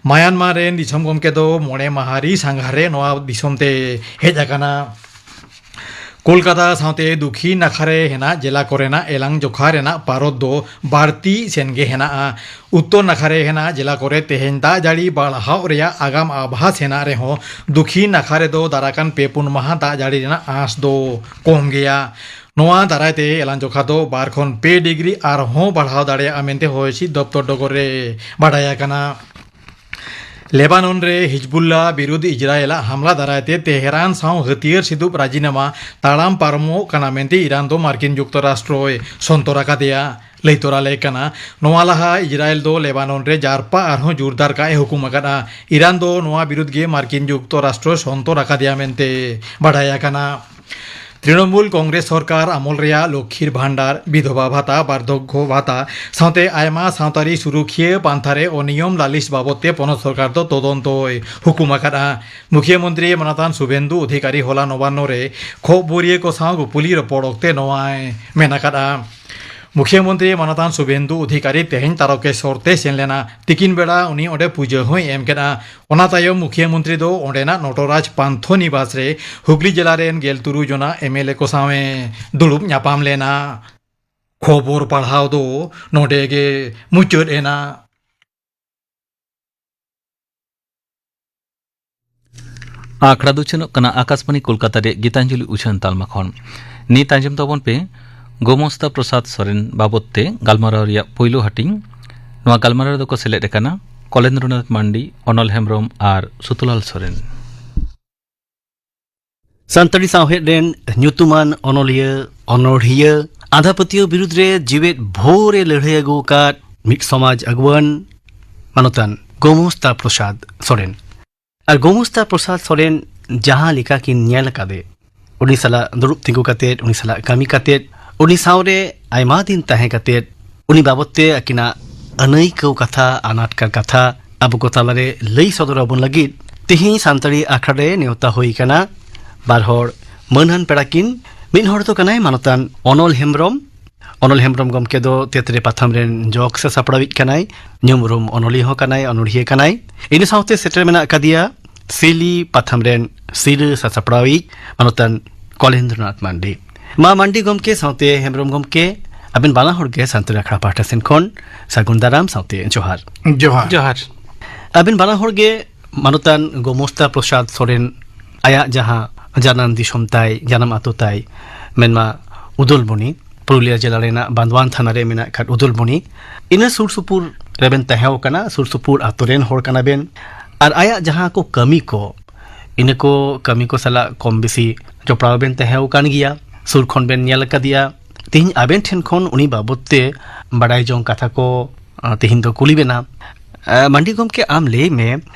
ᱢᱟᱭᱟᱱᱢᱟᱨ ᱨᱮᱱ ᱫᱤᱥᱚᱢ ᱜᱚᱢᱠᱮ ᱫᱚ ᱢᱚᱬᱮ ᱢᱟᱦᱟ ᱨᱤ ᱥᱟᱸᱜᱷᱟᱨ ᱨᱮ ᱱᱚᱣᱟ ᱫᱤᱥᱚᱢ ᱛᱮ ᱦᱮᱡ ᱟᱠᱟᱱᱟ᱾ ᱠᱳᱞᱠᱟᱛᱟ ᱥᱟᱶᱛᱮ ᱫᱩᱠᱷᱤᱱ ᱱᱟᱠᱷᱟ ᱨᱮ ᱦᱮᱱᱟᱜ ᱡᱮᱞᱟ ᱠᱚᱨᱮᱱᱟᱜ ᱮᱞᱟᱝ ᱡᱚᱠᱷᱟ ᱨᱮᱱᱟᱜ ᱯᱟᱨᱚᱫ ᱫᱚ ᱵᱟᱹᱲᱛᱤ ᱥᱮᱱ ᱜᱮ ᱦᱮᱱᱟᱜᱼᱟ᱾ ᱩᱛᱛᱚᱨ ᱱᱟᱠᱷᱟ ᱨᱮ ᱦᱮᱱᱟᱜ ᱡᱮᱞᱟ ᱠᱚᱨᱮ ᱛᱮᱦᱮᱧ ᱫᱟᱜ ᱡᱟᱹᱲᱤ ᱵᱟᱲᱦᱟᱣ ᱨᱮᱭᱟᱜ ᱟᱜᱟᱢ ᱟᱵᱷᱟᱥ ᱦᱮᱱᱟᱜ ᱨᱮᱦᱚᱸ, ᱫᱩᱠᱷᱤᱱ ᱱᱟᱠᱷᱟ ᱨᱮᱫᱚ ᱫᱟᱨᱟᱠᱟᱱ ᱯᱮ ᱯᱩᱱ ᱢᱟᱦᱟ ᱫᱟᱜ ᱡᱟᱹᱲᱤ ᱨᱮᱱᱟᱜ ᱟᱸᱥ ᱫᱚ ᱠᱚᱢ ᱜᱮᱭᱟ᱾ ᱱᱚᱣᱟ ᱫᱟᱨᱟᱭ ᱛᱮ ᱮᱞᱟᱝ ᱡᱚᱠᱷᱟ ᱫᱚ ᱵᱟᱨ ᱠᱷᱚᱱ ᱯᱮ ᱰᱤᱜᱽᱨᱤ ᱟᱨᱦᱚᱸ ᱵᱟᱲᱦᱟᱣ ᱫᱟᱲᱮᱭᱟᱜᱼᱟ ᱢᱮᱱᱛᱮ ᱦᱚᱭ ᱦᱤᱸᱥᱤᱫ ᱫᱚᱯᱛᱚᱨ ᱰᱚᱜᱚᱨ ᱨᱮ ᱵᱟᱰᱟᱭ ᱟᱠᱟᱱᱟ᱾ ᱞᱮᱵᱟᱱᱚᱱ ᱨᱮ ᱦᱤᱡᱵᱩᱞᱞᱟ ᱵᱤᱨᱩᱫᱷ ᱤᱡᱽᱨᱟᱭᱮᱞᱟᱜ ᱦᱟᱢᱞᱟ ᱫᱟᱨᱟᱭ ᱛᱮ ᱛᱮᱦᱮᱨᱟᱱ ᱥᱟᱶ ᱦᱟᱹᱛᱭᱟᱹᱨ ᱥᱤᱫᱩᱯ ᱨᱟᱡᱤᱱᱟᱢᱟ ᱛᱟᱲᱟᱢ ᱯᱟᱨᱚᱢᱚᱜ ᱠᱟᱱᱟ ᱢᱮᱱᱛᱮ ᱤᱨᱟᱱ ᱫᱚ ᱢᱟᱨᱠᱤᱱ ᱡᱩᱠᱛᱚᱨᱟᱥᱴᱨᱚᱭ ᱥᱚᱱᱛᱚᱨ ᱟᱠᱟᱫᱮᱭᱟ᱾ ᱞᱟᱹᱭ ᱛᱚᱨᱟ ᱞᱮ ᱠᱟᱱᱟ, ᱱᱚᱣᱟ ᱞᱟᱦᱟ ᱤᱡᱽᱨᱟᱭᱮᱞ ᱫᱚ ᱞᱮᱵᱟᱱᱚᱱ ᱨᱮ ᱡᱟᱨᱯᱟ ᱟᱨᱦᱚᱸ ᱡᱳᱨᱫᱟᱨ ᱠᱟᱜ ᱮ ᱦᱩᱠᱩᱢ ᱟᱠᱟᱫᱼᱟ᱾ ᱤᱨᱟᱱ ᱫᱚ ᱱᱚᱣᱟ ᱵᱤᱨᱩᱫᱷ ᱜᱮ ᱢᱟᱨᱠᱤᱱ ᱡᱩᱠᱛᱚᱨᱟᱥᱴᱨᱚᱭ ᱥᱚᱱᱛᱚᱨ ᱟᱠᱟᱫᱮᱭᱟ ᱢᱮᱱᱛᱮ ᱵᱟᱰᱟᱭ ᱟᱠᱟᱱᱟ᱾ ᱛᱨᱤᱱᱚᱢᱩᱞ ᱠᱚᱝᱜᱨᱮᱥ ᱥᱚᱨᱠᱟᱨ ᱟᱢᱚᱞ ᱨᱮᱭᱟᱜ ᱞᱚᱠᱠᱷᱤᱨ ᱵᱷᱟᱱᱰᱟᱨ, ᱵᱤᱫᱷᱚᱵᱟ ᱵᱷᱟᱛᱟ, ᱵᱟᱨᱫᱷᱚᱠᱭᱚ ᱵᱷᱟᱛᱟ ᱥᱟᱶᱛᱮ ᱟᱭᱢᱟ ᱥᱟᱶᱛᱟᱨᱤ ᱥᱩᱨᱩᱠᱷᱤᱭᱟᱹ ᱯᱟᱱᱛᱷᱟ ᱨᱮ ᱚᱱᱤᱭᱚᱢ ᱞᱟᱹᱞᱤᱥ ᱵᱟᱵᱚᱛ ᱛᱮ ᱯᱚᱱᱚᱛ ᱥᱚᱨᱠᱟᱨ ᱫᱚ ᱛᱚᱫᱚᱱᱛᱚᱭ ᱦᱩᱠᱩᱢ ᱟᱠᱟᱫᱼᱟ᱾ ᱢᱩᱠᱷᱭᱟᱹ ᱢᱚᱱᱛᱨᱤ ᱢᱟᱱᱚᱛᱟᱱ ᱥᱩᱵᱷᱮᱱᱫᱩ ᱚᱫᱷᱤᱠᱟᱨᱤ ᱦᱚᱞᱟ ᱱᱚᱵᱟᱱᱱᱚ ᱨᱮ ᱠᱷᱚᱵᱚᱨᱤᱭᱟᱹ ᱠᱚ ᱥᱟᱶ ᱠᱩᱯᱩᱞᱤ ᱨᱚᱯᱚᱲ ᱚᱠᱛᱮ ᱱᱚᱣᱟᱭ ᱢᱮᱱ ᱟᱠᱟᱫᱼᱟ᱾ ᱢᱩᱠᱷᱭᱟᱹ ᱢᱚᱱᱛᱨᱤ ᱢᱟᱱᱚᱛᱟᱱ ᱥᱩᱵᱷᱮᱱᱫᱩ ᱚᱫᱷᱤᱠᱟᱨᱤ ᱛᱮᱦᱮᱧ ᱛᱟᱨᱚᱠᱮᱥᱚᱨ ᱛᱮ ᱥᱮᱱ ᱞᱮᱱᱟ᱾ ᱛᱤᱠᱤᱱ ᱵᱮᱲᱟ ᱩᱱᱤ ᱚᱸᱰᱮ ᱯᱩᱡᱟᱹ ᱦᱚᱸᱭ ᱮᱢ ᱠᱮᱫᱼᱟ᱾ ᱚᱱᱟ ᱛᱟᱭᱚᱢ ᱢᱩᱠᱷᱭᱟᱹ ᱢᱚᱱᱛᱨᱤ ᱫᱚ ᱚᱸᱰᱮᱱᱟᱜ ᱱᱚᱴᱚᱨᱟᱡᱽ ᱯᱟᱱᱛᱷᱚ ᱱᱤᱵᱟᱥ ᱨᱮ ᱦᱩᱜᱽᱞᱤ ᱡᱮᱞᱟ ᱨᱮᱱ ᱜᱮᱞ ᱛᱩᱨᱩᱭ ᱡᱚᱱᱟ ᱮᱢ ᱮᱞ ᱮ ᱠᱚ ᱥᱟᱶ ᱮ ᱫᱩᱲᱩᱵ ᱧᱟᱯᱟᱢ ᱞᱮᱱᱟ᱾ ᱠᱷᱚᱵᱚᱨ ᱯᱟᱲᱦᱟᱣ ᱫᱚ ᱱᱚᱰᱮ ᱜᱮ ᱢᱩᱪᱟᱹᱫ ᱮᱱᱟ᱾ ᱟᱠᱷᱲᱟ ᱫᱚ ᱩᱪᱷᱟᱹᱱᱚᱜ ᱠᱟᱱᱟ ᱟᱠᱟᱥᱵᱟᱬᱤ ᱠᱳᱞᱠᱟᱛᱟ ᱨᱮᱭᱟᱜ ᱜᱤᱛᱟᱧᱡᱚᱞᱤ ᱩᱪᱷᱟᱹᱱ ᱛᱟᱞᱢᱟ ᱠᱷᱚᱱ᱾ ᱱᱤᱛ ᱟᱸᱡᱚᱢ ᱛᱟᱵᱚᱱ ᱯᱮ ᱜᱳᱢᱚᱥᱛᱟ ᱯᱨᱚᱥᱟᱫᱽ ᱥᱚᱨᱮᱱ ᱵᱟᱵᱚᱛ ᱛᱮ ᱜᱟᱞᱢᱟᱨᱟᱣ ᱨᱮᱭᱟᱜ ᱯᱳᱭᱞᱳ ᱦᱟᱹᱴᱤᱧ᱾ ᱱᱚᱣᱟ ᱜᱟᱞᱢᱟᱨᱟᱣ ᱨᱮᱫᱚ ᱠᱚ ᱥᱮᱞᱮᱫ ᱟᱠᱟᱱᱟ ᱠᱚᱞᱮᱱᱫᱨᱚᱱᱟᱛᱷ ᱢᱟᱱᱰᱤ, ᱚᱱᱚᱞ ᱦᱮᱢᱵᱽᱨᱚᱢ ᱟᱨ ᱥᱩᱛᱩᱞᱟᱞ ᱥᱚᱨᱮᱱ᱾ ᱥᱟᱱᱛᱟᱲᱤ ᱥᱟᱶᱦᱮᱫ ᱨᱮᱱ ᱧᱩᱛᱩᱢᱟᱱ ᱚᱱᱚᱞᱤᱭᱟᱹ, ᱚᱱᱚᱲᱦᱤᱭᱟᱹ, ᱟᱸᱫᱷᱟᱯᱟᱹᱛᱭᱟᱹᱣ ᱵᱤᱨᱩᱫᱽ ᱨᱮ ᱡᱤᱣᱮᱫ ᱵᱷᱳᱨ ᱮ ᱞᱟᱹᱲᱦᱟᱹᱭ ᱟᱹᱜᱩ ᱟᱠᱟᱫ ᱢᱤᱫ ᱥᱚᱢᱟᱡᱽ ᱟᱹᱜᱩᱣᱟᱹᱱ ᱢᱟᱱᱚᱛᱟᱱ ᱜᱳᱢᱚᱥᱛᱟ ᱯᱨᱚᱥᱟᱫᱽ ᱥᱚᱨᱮᱱ᱾ ᱟᱨ ᱜᱳᱢᱚᱥᱛᱟ ᱯᱨᱚᱥᱟᱫᱽ ᱥᱚᱨᱮᱱ ᱡᱟᱦᱟᱸ ᱞᱮᱠᱟ ᱠᱤᱱ ᱧᱮᱞ ᱟᱠᱟᱫᱮ, ᱩᱱᱤ ᱥᱟᱞᱟᱜ ᱫᱩᱲᱩᱵ ᱛᱤᱸᱜᱩ ᱠᱟᱛᱮᱫ, ᱩᱱᱤ ᱥᱟᱞᱟᱜ ᱠᱟᱹᱢᱤ ᱠᱟᱛᱮᱫ, ᱩᱱᱤ ᱥᱟᱶᱨᱮ ᱟᱭᱢᱟ ᱫᱤᱱ ᱛᱟᱦᱮᱸ ᱠᱟᱛᱮᱫ, ᱩᱱᱤ ᱵᱟᱵᱚᱫ ᱛᱮ ᱟᱹᱠᱤᱱᱟᱜ ᱟᱹᱱᱟᱹᱭᱠᱟᱹᱣ ᱠᱟᱛᱷᱟ, ᱟᱱᱟᱴᱠᱟ ᱠᱟᱛᱷᱟ ᱟᱵᱚ ᱠᱚ ᱛᱟᱞᱟᱨᱮ ᱞᱟᱹᱭ ᱥᱚᱫᱚᱨ ᱟᱵᱚᱱ ᱞᱟᱹᱜᱤᱫ ᱛᱮᱦᱮᱧ ᱥᱟᱱᱛᱟᱲᱤ ᱟᱠᱷᱲᱟ ᱨᱮ ᱱᱮᱣᱛᱟ ᱦᱩᱭ ᱟᱠᱟᱱᱟ ᱵᱟᱨ ᱦᱚᱲ ᱢᱟᱹᱱᱟᱱ ᱯᱮᱲᱟ ᱠᱤᱱ᱾ ᱢᱤᱫ ᱦᱚᱲ ᱫᱚ ᱠᱟᱱᱟᱭ ᱢᱟᱱᱚᱛᱟᱱ ᱚᱱᱚᱞ ᱦᱮᱢᱵᱽᱨᱚᱢ, ᱚᱱᱚᱞ ᱦᱮᱢᱵᱽᱨᱚᱢ ᱜᱚᱢᱠᱮ ᱫᱚ ᱛᱮᱛᱨᱮ ᱯᱟᱛᱷᱟᱢ ᱨᱮᱱ ᱡᱚᱜᱽ ᱥᱮ ᱥᱟᱯᱲᱟᱣᱤᱡ ᱠᱟᱱᱟᱭ, ᱧᱩᱢ ᱩᱨᱩᱢ ᱚᱱᱚᱞᱤᱭᱟᱹ ᱦᱚᱸ ᱠᱟᱱᱟᱭ, ᱚᱱᱚᱲᱦᱤᱭᱟᱹ ᱠᱟᱱᱟᱭ᱾ ᱤᱱᱟᱹ ᱥᱟᱶᱛᱮ ᱥᱮᱴᱮᱨ ᱢᱮᱱᱟᱜ ᱟᱠᱟᱫᱮᱭᱟ ᱥᱤᱞᱤ ᱯᱟᱛᱷᱟᱢ ᱨᱮᱱ ᱥᱤᱨᱟᱹ ᱥᱟᱥᱟᱯᱲᱟᱣᱤᱡ ᱢᱟᱱᱚᱛᱟᱱ ᱠᱚᱞᱮᱱᱫᱨᱚᱱᱟᱛᱷ ᱢᱟᱱᱰᱤ᱾ ᱢᱟ ᱢᱟᱱᱰᱤ ᱜᱚᱢᱠᱮ ᱥᱟᱶᱛᱮ ᱦᱮᱢᱵᱽᱨᱚᱢ ᱜᱚᱢᱠᱮ, ᱟᱵᱮᱱ ᱵᱟᱱᱟ ᱦᱚᱲ ᱜᱮ ᱥᱟᱱᱛᱟᱲᱤ ᱟᱠᱷᱲᱟ ᱯᱟᱦᱴᱟ ᱥᱮᱱ ᱠᱷᱚᱱ ᱥᱟᱹᱜᱩᱱ ᱫᱟᱨᱟᱢ ᱥᱟᱶᱛᱮ ᱡᱚᱦᱟᱨ᱾ ᱡᱚᱦᱟᱨ᱾ ᱡᱚᱦᱟᱨ᱾ ᱟᱵᱮᱱ ᱵᱟᱱᱟ ᱦᱚᱲ ᱜᱮ ᱢᱟᱱᱚᱛᱟᱱ ᱜᱳᱢᱚᱥᱛᱟ ᱯᱨᱚᱥᱟᱫᱽ ᱥᱚᱨᱮᱱ ᱟᱭᱟᱜ ᱡᱟᱦᱟᱸ ᱡᱟᱱᱟᱢ ᱫᱤᱥᱚᱢ ᱛᱟᱭ, ᱡᱟᱱᱟᱢ ᱟᱛᱳ ᱛᱟᱭ, ᱢᱮᱱᱢᱟ ᱩᱫᱚᱞᱵᱚᱱᱤ, ᱯᱩᱨᱩᱞᱤᱭᱟᱹ ᱡᱮᱞᱟ ᱨᱮᱱᱟᱜ ᱵᱟᱸᱫᱣᱟᱱ ᱛᱷᱟᱱᱟ ᱨᱮ ᱢᱮᱱᱟᱜ ᱟᱠᱟᱫ ᱩᱫᱚᱞᱵᱚᱱᱤ, ᱤᱱᱟᱹ ᱥᱩᱨ ᱥᱩᱯᱩᱨ ᱨᱮᱵᱮᱱ ᱛᱟᱦᱮᱸ ᱠᱟᱱᱟ, ᱥᱩᱨ ᱥᱩᱯᱩᱨ ᱟᱛᱳ ᱨᱮᱱ ᱦᱚᱲ ᱠᱟᱱᱟ ᱵᱮᱱ᱾ ᱟᱨ ᱟᱭᱟᱜ ᱡᱟᱦᱟᱸ ᱠᱚ ᱠᱟᱹᱢᱤ ᱠᱚ, ᱤᱱᱟᱹ ᱠᱚ ᱠᱟᱹᱢᱤ ᱠᱚ ᱥᱟᱞᱟᱜ ᱠᱚᱢ ᱵᱮᱥᱤ ᱡᱚᱯᱲᱟᱣ ᱵᱮᱱ ᱛᱟᱦᱮᱸ ᱠᱟᱱ ᱜᱮᱭᱟ, ᱥᱩᱨ ᱠᱷᱚᱱ ᱵᱮᱱ ᱧᱮᱞ ᱟᱠᱟᱫᱮᱭᱟ᱾ ᱛᱮᱦᱮᱧ ᱟᱵᱮᱱ ᱴᱷᱮᱱ ᱠᱷᱚᱱ ᱩᱱᱤ ᱵᱟᱵᱚᱫ ᱛᱮ ᱵᱟᱰᱟᱭ ᱡᱚᱝ ᱠᱟᱛᱷᱟ ᱠᱚ, ᱟᱸ, ᱛᱮᱦᱮᱧ ᱫᱚ ᱠᱩᱞᱤ ᱵᱮᱱᱟ᱾ ᱟᱸ, ᱢᱟᱱᱰᱤ ᱜᱚᱢᱠᱮ, ᱟᱢ ᱞᱟᱹᱭ ᱢᱮ,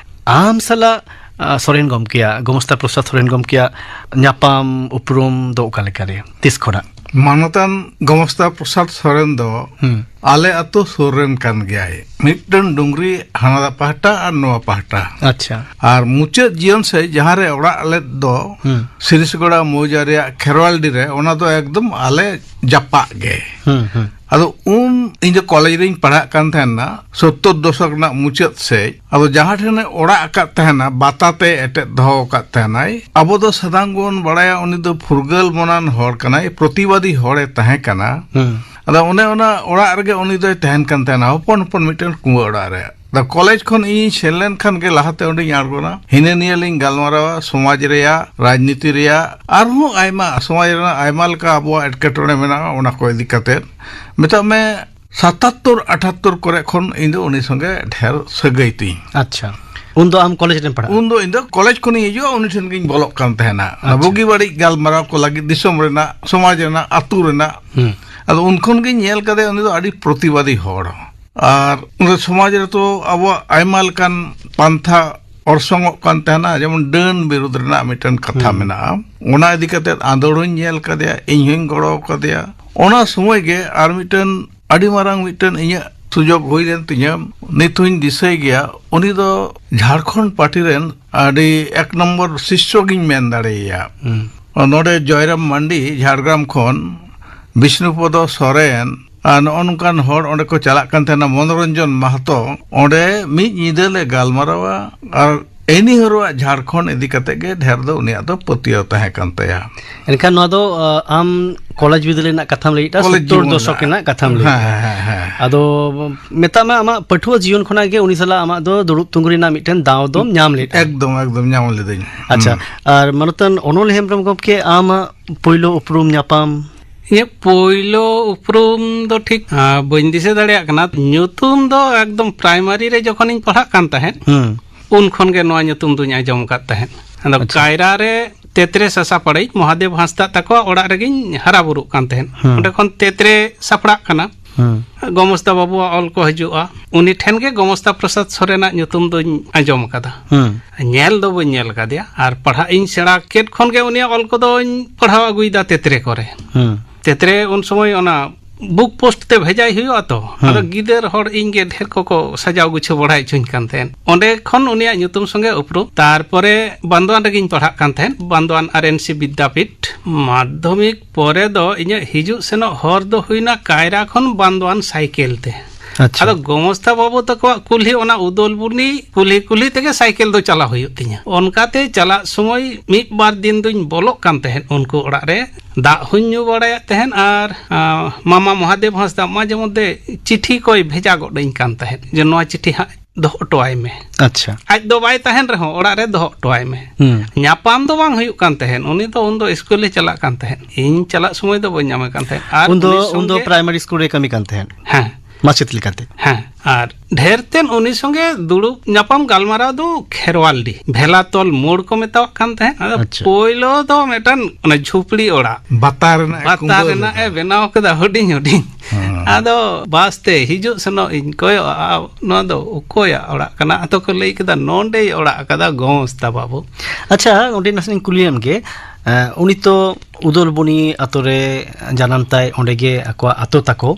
ᱟᱢ ᱥᱟᱞᱟᱜ, ᱟᱸ, ᱥᱚᱨᱮᱱ ᱜᱚᱢᱠᱮᱭᱟᱜ, ᱜᱳᱢᱚᱥᱛᱟ ᱯᱨᱚᱥᱟᱫᱽ ᱥᱚᱨᱮᱱ ᱜᱚᱢᱠᱮᱭᱟᱜ ᱧᱟᱯᱟᱢ ᱩᱯᱨᱩᱢ ᱫᱚ ᱚᱠᱟ ᱞᱮᱠᱟᱨᱮ, ᱛᱤᱥ ᱠᱷᱚᱱᱟᱜ? ᱢᱟᱱᱚᱛᱟᱱ ᱜᱳᱢᱚᱥᱛᱟ ᱯᱨᱚᱥᱟᱫᱽ ᱥᱚᱨᱮᱱ ᱫᱚ ᱦᱩᱸ᱾ ᱟᱞᱮ ᱟᱛᱳ ᱥᱩᱨ ᱨᱮᱱ ᱠᱟᱱ ᱜᱮᱭᱟᱭ᱾ ᱢᱤᱫᱴᱟᱝ ᱰᱩᱝᱨᱤ ᱦᱟᱱᱟ ᱯᱟᱦᱴᱟ ᱟᱨ ᱱᱚᱣᱟ ᱯᱟᱦᱴᱟ᱾ ᱟᱪᱪᱷᱟ᱾ ᱟᱨ ᱢᱩᱪᱟᱹᱫ ᱡᱤᱭᱚᱱ ᱥᱮᱫ ᱡᱟᱦᱟᱸ ᱨᱮ ᱚᱲᱟᱜ ᱞᱮᱫ ᱫᱚ ᱦᱩᱸ᱾ ᱥᱤᱨᱤᱥᱜᱚᱲᱟ ᱢᱚᱣᱡᱟ ᱨᱮᱭᱟᱜ ᱠᱷᱮᱨᱣᱟᱞᱰᱤ ᱨᱮ, ᱚᱱᱟ ᱫᱚ ᱮᱠᱫᱚᱢ ᱟᱞᱮ ᱡᱟᱯᱟᱜ ᱜᱮ᱾ ᱦᱩᱸ, ᱦᱩᱸ᱾ ᱟᱫᱚ ᱩᱱ ᱤᱧ ᱫᱚ ᱠᱚᱞᱮᱡᱽ ᱨᱤᱧ ᱯᱟᱲᱦᱟᱜ ᱠᱟᱱ ᱛᱟᱦᱮᱱᱟ, ᱥᱳᱛᱛᱳᱨ ᱫᱚᱥᱚᱠ ᱨᱮᱱᱟᱜ ᱢᱩᱪᱟᱹᱫ ᱥᱮᱫ᱾ ᱟᱫᱚ ᱡᱟᱦᱟᱸ ᱴᱷᱮᱱᱮ ᱚᱲᱟᱜ ᱟᱠᱟᱫ ᱛᱟᱦᱮᱱᱟ, ᱵᱟᱛᱟ ᱛᱮ ᱮᱴᱮᱫ ᱫᱚᱦᱚ ᱟᱠᱟᱫ ᱛᱟᱦᱮᱱᱟᱭ᱾ ᱟᱵᱚ ᱫᱚ ᱥᱟᱫᱟᱢ ᱜᱮᱵᱚᱱ ᱵᱟᱲᱟᱭᱟ, ᱩᱱᱤ ᱫᱚ ᱯᱷᱩᱨᱜᱟᱹᱞ ᱢᱚᱱᱟᱱ ᱦᱚᱲ ᱠᱟᱱᱟᱭ, ᱯᱨᱚᱛᱤᱵᱟᱫᱤ ᱦᱚᱲᱮ ᱛᱟᱦᱮᱸ ᱠᱟᱱᱟ᱾ ᱦᱩᱸ᱾ ᱟᱫᱚ ᱚᱱᱮ ᱚᱱᱟ ᱚᱲᱟᱜ ᱨᱮᱜᱮ ᱩᱱᱤ ᱫᱚᱭ ᱛᱟᱦᱮᱱ ᱠᱟᱱ ᱛᱟᱦᱮᱱᱟ, ᱦᱚᱯᱚᱱ ᱦᱚᱯᱚᱱ ᱢᱤᱫᱴᱮᱱ ᱠᱩᱸᱵᱟᱹ ᱚᱲᱟᱜ ᱨᱮ᱾ ᱟᱫᱚ ᱠᱚᱞᱮᱡᱽ ᱠᱷᱚᱱ ᱤᱧ ᱥᱮᱱ ᱞᱮᱱᱠᱷᱟᱱ ᱜᱮ ᱞᱟᱦᱟᱛᱮ ᱚᱸᱰᱮᱧ ᱟᱬᱜᱚᱱᱟ᱾ ᱦᱤᱱᱟᱹ ᱱᱤᱭᱟᱹ ᱞᱤᱧ ᱜᱟᱞᱢᱟᱨᱟᱣᱟ, ᱥᱚᱢᱟᱡᱽ ᱨᱮᱭᱟᱜ, ᱨᱟᱡᱽᱱᱤᱛᱤ ᱨᱮᱭᱟᱜ, ᱟᱨᱦᱚᱸ ᱟᱭᱢᱟ ᱥᱚᱢᱟᱡᱽ ᱨᱮᱱᱟᱜ ᱟᱭᱢᱟ ᱞᱮᱠᱟ ᱟᱵᱚᱣᱟᱜ ᱮᱴᱠᱮᱴᱚᱬᱮ ᱢᱮᱱᱟᱜᱼᱟ, ᱚᱱᱟ ᱠᱚ ᱤᱫᱤ ᱠᱟᱛᱮᱫ᱾ ᱢᱮᱛᱟᱜ ᱢᱮ, ᱥᱟᱛᱟᱛᱛᱳᱨ ᱟᱴᱷᱟᱛᱛᱳᱨ ᱠᱚᱨᱮ ᱠᱷᱚᱱ ᱤᱧ ᱫᱚ ᱩᱱᱤ ᱥᱚᱸᱜᱮ ᱰᱷᱮᱨ ᱥᱟᱹᱜᱟᱹᱭ ᱛᱤᱧ᱾ ᱟᱪᱪᱷᱟ᱾ ᱩᱱ ᱫᱚ ᱟᱢ ᱠᱚᱞᱮᱡᱽ ᱨᱮᱢ ᱯᱟᱲᱦᱟᱜᱼᱟ? ᱩᱱ ᱫᱚ ᱤᱧ ᱫᱚ ᱠᱚᱞᱮᱡᱽ ᱠᱷᱚᱱᱤᱧ ᱦᱤᱡᱩᱜᱼᱟ, ᱩᱱᱤ ᱴᱷᱮᱱ ᱜᱤᱧ ᱵᱚᱞᱚᱜ ᱠᱟᱱ ᱛᱟᱦᱮᱱᱟ᱾ ᱚᱱᱟ ᱟᱪᱪᱷᱟ᱾ ᱵᱩᱜᱤ ᱵᱟᱹᱲᱤᱡ ᱜᱟᱞᱢᱟᱨᱟᱣ ᱠᱚ ᱞᱟᱹᱜᱤᱫ ᱫᱤᱥᱚᱢ ᱨᱮᱱᱟᱜ, ᱥᱚᱢᱟᱡᱽ ᱨᱮᱱᱟᱜ, ᱟᱹᱛᱩ ᱨᱮᱱᱟᱜ᱾ ᱦᱩᱸ᱾ ᱟᱫᱚ ᱩᱱ ᱠᱷᱚᱱ ᱜᱤᱧ ᱧᱮᱞ ᱠᱟᱫᱮᱭᱟ, ᱩᱱᱤ ᱫᱚ ᱟᱹᱰᱤ ᱯᱨᱚᱛᱤᱵᱟᱫᱤ ᱦᱚᱲ᱾ ᱟᱨ ᱚᱱᱟ ᱥᱚᱢᱟᱡᱽ ᱨᱮᱛᱚ ᱟᱵᱚᱣᱟᱜ ᱟᱭᱢᱟ ᱞᱮᱠᱟᱱ ᱯᱟᱱᱛᱷᱟ ᱚᱨᱥᱚᱝᱚᱜ ᱠᱟᱱ ᱛᱟᱦᱮᱱᱟ, ᱡᱮᱢᱚᱱ ᱰᱟᱹᱱ ᱵᱤᱨᱩᱫᱽ ᱨᱮᱱᱟᱜ ᱢᱤᱫᱴᱮᱱ ᱠᱟᱛᱷᱟ ᱦᱩᱸ᱾ ᱢᱮᱱᱟᱜᱼᱟ᱾ ᱚᱱᱟ ᱤᱫᱤ ᱠᱟᱛᱮ ᱟᱸᱫᱳᱲ ᱦᱚᱧ ᱧᱮᱞ ᱠᱟᱫᱮᱭᱟ, ᱤᱧ ᱦᱚᱧ ᱜᱚᱲᱚ ᱠᱟᱫᱮᱭᱟ᱾ ᱚᱱᱟ ᱥᱚᱢᱚᱭ ᱜᱮ ᱟᱨ ᱢᱤᱫᱴᱮᱱ ᱟᱹᱰᱤ ᱢᱟᱨᱟᱝ ᱢᱤᱫᱴᱮᱱ ᱤᱧᱟᱹᱜ ᱥᱩᱡᱳᱜᱽ ᱦᱩᱭ ᱞᱮᱱ ᱛᱤᱧᱟᱹ, ᱱᱤᱛ ᱦᱚᱧ ᱫᱤᱥᱟᱹᱭ ᱜᱮᱭᱟ᱾ ᱩᱱᱤ ᱫᱚ ᱡᱷᱟᱲᱠᱷᱚᱸᱰ ᱯᱟᱨᱴᱤ ᱨᱮᱱ ᱟᱹᱰᱤ ᱮᱠ ᱱᱚᱢᱵᱚᱨ ᱥᱤᱥᱥᱚ ᱜᱤᱧ ᱢᱮᱱ ᱫᱟᱲᱮᱭᱟᱭᱟ᱾ ᱦᱩᱸ᱾ ᱱᱚᱰᱮ ᱡᱚᱭᱨᱟᱢ ᱢᱟᱱᱰᱤ ᱡᱷᱟᱲᱜᱨᱟᱢ ᱠᱷᱚᱱ, ᱵᱤᱥᱱᱩᱯᱚᱫᱚ ᱥᱚᱨᱮᱱ, ᱟᱨ ᱱᱚᱜᱼᱚ ᱱᱚᱝᱠᱟᱱ ᱦᱚᱲ ᱚᱸᱰᱮ ᱠᱚ ᱪᱟᱞᱟᱜ ᱠᱟᱱ ᱛᱟᱦᱮᱱᱟ᱾ ᱢᱚᱱᱳᱨᱚᱧᱡᱚᱱ ᱢᱟᱦᱟᱛᱚ, ᱚᱸᱰᱮ ᱢᱤᱫ ᱧᱤᱫᱟᱹ ᱞᱮ ᱜᱟᱞᱢᱟᱨᱟᱣᱟ᱾ ᱟᱨ ᱮᱱᱤ ᱦᱚᱨᱚᱣᱟᱜ ᱡᱷᱟᱲᱠᱷᱚᱸᱰ ᱤᱫᱤ ᱠᱟᱛᱮ ᱜᱮ ᱰᱷᱮᱨ ᱫᱚ ᱩᱱᱤᱭᱟᱜ ᱫᱚ ᱯᱟᱹᱛᱭᱟᱹᱣ ᱛᱟᱦᱮᱸ ᱠᱟᱱ ᱛᱟᱭᱟ᱾ ᱮᱱᱠᱷᱟᱱ ᱱᱚᱣᱟ ᱫᱚ, ᱟ, ᱟᱢ ᱠᱚᱞᱮᱡᱽ ᱵᱤᱫᱟᱹᱞ ᱨᱮᱱᱟᱜ ᱠᱟᱛᱷᱟᱢ ᱞᱟᱹᱭᱮᱫᱼᱟ, ᱠᱚᱞᱮᱡᱽ ᱥᱳᱛᱛᱳᱨ ᱡᱤᱵᱚᱱ ᱫᱚᱥᱚᱠ ᱨᱮᱱᱟᱜ᱾ ᱨᱮᱱᱟᱜ ᱠᱟᱛᱷᱟᱢ ᱞᱟᱹᱭᱮᱫᱼᱟ᱾ ᱦᱮᱸ, ᱦᱮᱸ, ᱦᱮᱸ᱾ ᱟᱫᱚ ᱢᱮᱛᱟᱜ ᱢᱮ, ᱟᱢᱟᱜ ᱯᱟᱹᱴᱷᱩᱣᱟᱹ ᱡᱤᱭᱚᱱ ᱠᱷᱚᱱᱟᱜ ᱜᱮ ᱩᱱᱤ ᱥᱟᱞᱟᱜ ᱟᱢᱟᱜ ᱫᱚ ᱫᱩᱲᱩᱵ ᱛᱤᱸᱜᱩ ᱨᱮᱱᱟᱜ ᱢᱤᱫᱴᱮᱱ ᱫᱟᱣ ᱫᱚᱢ ᱧᱟᱢ ᱞᱮᱫᱼᱟ᱾ ᱮᱠᱫᱚᱢ, ᱮᱠᱫᱚᱢ ᱧᱟᱢ ᱞᱤᱫᱟᱹᱧ᱾ ᱟᱪᱪᱷᱟ᱾ ᱦᱩᱸ᱾ ᱟᱨ ᱢᱟᱱᱚᱛᱟᱱ ᱚᱱᱚᱞ ᱦᱮᱢᱵᱨᱚᱢ ᱜᱚᱢᱠᱮ, ᱟᱢᱟᱜ ᱯᱳᱭᱞᱳ ᱩᱯᱨᱩᱢ ᱧᱟᱯᱟᱢ? ᱤᱧᱟᱹᱜ ᱯᱳᱭᱞᱳ ᱩᱯᱨᱩᱢ ᱫᱚ ᱴᱷᱤᱠ, ᱟ, ᱵᱟᱹᱧ ᱫᱤᱥᱟᱹ ᱫᱟᱲᱮᱭᱟᱜ ᱠᱟᱱᱟ᱾ ᱧᱩᱛᱩᱢ ᱫᱚ ᱮᱠᱫᱚᱢ ᱯᱨᱟᱭᱢᱟᱨᱤ ᱨᱮ ᱡᱚᱠᱷᱚᱱᱤᱧ ᱯᱟᱲᱦᱟᱜ ᱠᱟᱱ ᱛᱟᱦᱮᱸᱫ, ᱦᱩᱸ᱾ ᱩᱱ ᱠᱷᱚᱱ ᱜᱮ ᱱᱚᱣᱟ ᱧᱩᱛᱩᱢ ᱫᱚᱧ ᱟᱸᱡᱚᱢ ᱟᱠᱟᱫ ᱛᱟᱦᱮᱸᱫ᱾ ᱟᱫᱚ ᱟᱪᱪᱷᱟ᱾ ᱠᱟᱭᱨᱟ ᱨᱮ ᱛᱮᱛᱨᱮ ᱥᱟᱥᱟᱯᱟᱲᱤ ᱢᱚᱦᱟᱫᱮᱵ ᱦᱟᱸᱥᱫᱟᱜ ᱛᱟᱠᱚᱣᱟᱜ ᱚᱲᱟᱜ ᱨᱮᱜᱤᱧ ᱦᱟᱨᱟ ᱵᱩᱨᱩᱜ ᱠᱟᱱ ᱛᱟᱦᱮᱸᱫ᱾ ᱦᱩᱸ᱾ ᱚᱸᱰᱮ ᱠᱷᱚᱱ ᱛᱮᱛᱨᱮ ᱥᱟᱯᱲᱟᱜ ᱠᱟᱱᱟ᱾ ᱦᱩᱸ᱾ ᱜᱚᱢᱚᱥᱛᱟ ᱵᱟᱵᱩᱣᱟᱜ ᱚᱞ ᱠᱚ ᱦᱤᱡᱩᱜᱼᱟ᱾ ᱩᱱᱤ ᱴᱷᱮᱱ ᱜᱮ ᱜᱚᱢᱚᱥᱛᱟ ᱯᱨᱚᱥᱟᱫᱽ ᱥᱚᱨᱮᱱᱟᱜ ᱧᱩᱛᱩᱢ ᱫᱚᱧ ᱟᱸᱡᱚᱢ ᱟᱠᱟᱫᱟ᱾ ᱦᱩᱸ᱾ ᱧᱮᱞ ᱫᱚ ᱵᱟᱹᱧ ᱧᱮᱞ ᱟᱠᱟᱫᱮᱭᱟ, ᱟᱨ ᱯᱟᱲᱦᱟᱜ ᱤᱧ ᱥᱮᱬᱟ ᱠᱮᱫ ᱠᱷᱚᱱ ᱜᱮ ᱩᱱᱤᱭᱟᱜ ᱚᱞ ᱠᱚᱫᱚᱧ ᱯᱟᱲᱦᱟᱣ ᱟᱹᱜᱩᱭᱮᱫᱟ ᱛᱮᱛᱨᱮ ᱠᱚᱨᱮ᱾ ᱦᱩᱸ᱾ ᱛᱮᱛᱨᱮ ᱩᱱ ᱥᱚᱢᱚᱭ ᱚᱱᱟ ᱵᱩᱠ ᱯᱳᱥᱴ ᱛᱮ ᱵᱷᱮᱡᱟᱭ ᱦᱩᱭᱩᱜᱼᱟ ᱛᱚ᱾ ᱦᱩᱸ᱾ ᱟᱫᱚ ᱜᱤᱫᱟᱹᱨ ᱦᱚᱲ ᱤᱧ ᱜᱮ ᱰᱷᱮᱨ ᱠᱚᱠᱚ ᱥᱟᱡᱟᱣ ᱜᱩᱪᱷᱟᱹᱣ ᱵᱟᱲᱟᱭ ᱦᱚᱪᱚᱧ ᱠᱟᱱ ᱛᱟᱦᱮᱸᱫ᱾ ᱚᱸᱰᱮ ᱠᱷᱚᱱ ᱩᱱᱤᱭᱟᱜ ᱧᱩᱛᱩᱢ ᱥᱚᱸᱜᱮ ᱩᱯᱨᱩᱢ᱾ ᱛᱟᱨᱯᱚᱨᱮ ᱵᱟᱱᱫᱳᱣᱟᱱ ᱨᱮᱜᱤᱧ ᱯᱟᱲᱦᱟᱜ ᱠᱟᱱ ᱛᱟᱦᱮᱸᱫ, ᱵᱟᱱᱫᱳᱣᱟᱱ ᱟᱨ ᱮᱱ ᱥᱤ ᱵᱤᱫᱽᱫᱟᱯᱤᱴ᱾ ᱢᱟᱫᱽᱫᱷᱚᱢᱤᱠ ᱯᱚᱨᱮ ᱫᱚ ᱤᱧᱟᱹᱜ ᱦᱤᱡᱩᱜ ᱥᱮᱱᱚᱜ ᱦᱚᱨ ᱫᱚ ᱦᱩᱭᱱᱟ ᱠᱟᱭᱨᱟ ᱠᱷᱚᱱ ᱵᱟᱱᱫᱳᱣᱟᱱ ᱥᱟᱭᱠᱮᱞ ᱛᱮ᱾ ᱟᱪᱪᱷᱟ᱾ ᱟᱫᱚ ᱜᱚᱢᱚᱥᱛᱟ ᱵᱟᱹᱵᱩ ᱛᱟᱠᱚᱣᱟᱜ ᱠᱩᱞᱦᱤ, ᱚᱱᱟ ᱩᱫᱚᱞ ᱵᱩᱨᱱᱤ ᱠᱩᱞᱦᱤ ᱠᱩᱞᱦᱤ ᱛᱮᱜᱮ ᱥᱟᱭᱠᱮᱞ ᱫᱚ ᱪᱟᱞᱟᱣ ᱦᱩᱭᱩᱜ ᱛᱤᱧᱟᱹ᱾ ᱚᱱᱠᱟᱛᱮ ᱪᱟᱞᱟᱜ ᱥᱚᱢᱚᱭ ᱢᱤᱫ ᱵᱟᱨ ᱫᱤᱱ ᱫᱚᱧ ᱵᱚᱞᱚᱜ ᱠᱟᱱ ᱛᱟᱦᱮᱸᱫ ᱩᱱᱠᱩ ᱚᱲᱟᱜ ᱨᱮ, ᱫᱟᱜ ᱦᱚᱧ ᱧᱩ ᱵᱟᱲᱟᱭᱮᱫ ᱛᱟᱦᱮᱸᱫ᱾ ᱟᱨ, ᱟᱸ, ᱢᱟᱢᱟ ᱢᱚᱦᱟᱫᱮᱵ ᱦᱟᱸᱥᱫᱟ ᱢᱟᱡᱷᱮ ᱢᱚᱫᱽᱫᱷᱮ ᱪᱤᱴᱷᱤ ᱠᱚᱭ ᱵᱷᱮᱡᱟ ᱜᱚᱫ ᱟᱹᱧ ᱠᱟᱱ ᱛᱟᱦᱮᱸᱫ, ᱡᱮ ᱱᱚᱣᱟ ᱪᱤᱴᱷᱤ ᱦᱟᱸᱜ ᱫᱚᱦᱚ ᱦᱚᱴᱚᱣᱟᱭ ᱢᱮ᱾ ᱟᱪᱪᱷᱟ᱾ ᱟᱡ ᱫᱚ ᱵᱟᱭ ᱛᱟᱦᱮᱱ ᱨᱮᱦᱚᱸ ᱚᱲᱟᱜ ᱨᱮ ᱫᱚᱦᱚ ᱦᱚᱴᱚᱣᱟᱭ ᱢᱮ᱾ ᱦᱩᱸ᱾ ᱧᱟᱯᱟᱢ ᱫᱚ ᱵᱟᱝ ᱦᱩᱭᱩᱜ ᱠᱟᱱ ᱛᱟᱦᱮᱸᱫ, ᱩᱱᱤ ᱫᱚ ᱩᱱᱫᱚ ᱤᱥᱠᱩᱞᱮ ᱪᱟᱞᱟᱜ ᱠᱟᱱ ᱛᱟᱦᱮᱸᱫ, ᱤᱧ ᱪᱟᱞᱟᱜ ᱥᱚᱢᱚᱭ ᱫᱚ ᱵᱟᱹᱧ ᱧᱟᱢᱮ ᱠᱟᱱ ᱛᱟᱦᱮᱸᱫ᱾ ᱟᱨ ᱩᱱᱫᱚ ᱩᱱᱤ ᱩᱱᱫᱚ ᱥᱚᱸᱜᱮ ᱯᱨᱟᱭᱢᱟᱨᱤ ᱥᱠᱩᱞ ᱨᱮ ᱠᱟᱹᱢᱤ ᱠᱟᱱ ᱛᱟᱦᱮᱸᱫ᱾ ᱦᱮᱸ᱾ ᱢᱟᱪᱮᱫ ᱞᱮᱠᱟᱛᱮ᱾ ᱦᱮᱸ, ᱟᱨ ᱰᱷᱮᱨ ᱛᱮᱫ ᱩᱱᱤ ᱥᱚᱸᱜᱮ ᱫᱩᱲᱩᱵ ᱧᱟᱯᱟᱢ ᱜᱟᱞᱢᱟᱨᱟᱣ ᱫᱚ ᱠᱷᱮᱨᱣᱟᱞᱰᱤ, ᱵᱷᱮᱞᱟᱛᱚᱞ ᱢᱳᱲ ᱠᱚ ᱢᱮᱛᱟᱣᱟᱜ ᱠᱟᱱ ᱛᱟᱦᱮᱸᱫ᱾ ᱟᱫᱚ ᱟᱪᱪᱷᱟ᱾ ᱯᱳᱭᱞᱳ ᱫᱚ ᱢᱤᱫᱴᱟᱝ ᱚᱱᱟ ᱡᱷᱩᱯᱲᱤ ᱚᱲᱟᱜ, ᱵᱟᱛᱟ ᱨᱮᱱᱟᱜ ᱮ ᱵᱟᱛᱟ ᱠᱩᱸᱵᱟᱹ ᱨᱮᱱᱟᱜ ᱮ ᱞᱮᱫᱟ᱾ ᱵᱮᱱᱟᱣ ᱠᱮᱫᱟ, ᱦᱩᱰᱤᱧ ᱦᱩᱰᱤᱧ᱾ ᱦᱮᱸ᱾ ᱟᱫᱚ ᱵᱟᱥ ᱛᱮ ᱦᱤᱡᱩᱜ ᱥᱮᱱᱚᱜ ᱤᱧ ᱠᱚᱭᱚᱜᱼᱟ, ᱱᱚᱣᱟ ᱫᱚ ᱚᱠᱚᱭᱟᱜ ᱚᱲᱟᱜ ᱠᱟᱱᱟ? ᱟᱫᱚ ᱠᱚ ᱞᱟᱹᱭ ᱠᱮᱫᱟ, "ᱱᱚᱸᱰᱮᱭ ᱚᱲᱟᱜ ᱟᱠᱟᱫᱟ ᱜᱚᱸᱥ ᱛᱟ ᱵᱟᱹᱵᱩ᱾" ᱟᱪᱪᱷᱟ, ᱚᱸᱰᱮ ᱱᱟᱥᱮ ᱤᱧ ᱠᱩᱞᱤ ᱞᱮᱢ ᱜᱮ᱾ ᱮᱸ, ᱩᱱᱤ ᱛᱚ ᱩᱫᱚᱞᱵᱚᱱᱤ ᱟᱛᱳ ᱨᱮ ᱡᱟᱱᱟᱢ ᱛᱟᱭ, ᱚᱸᱰᱮ ᱜᱮ ᱟᱠᱚᱣᱟᱜ ᱟᱛᱳ ᱛᱟᱠᱚ,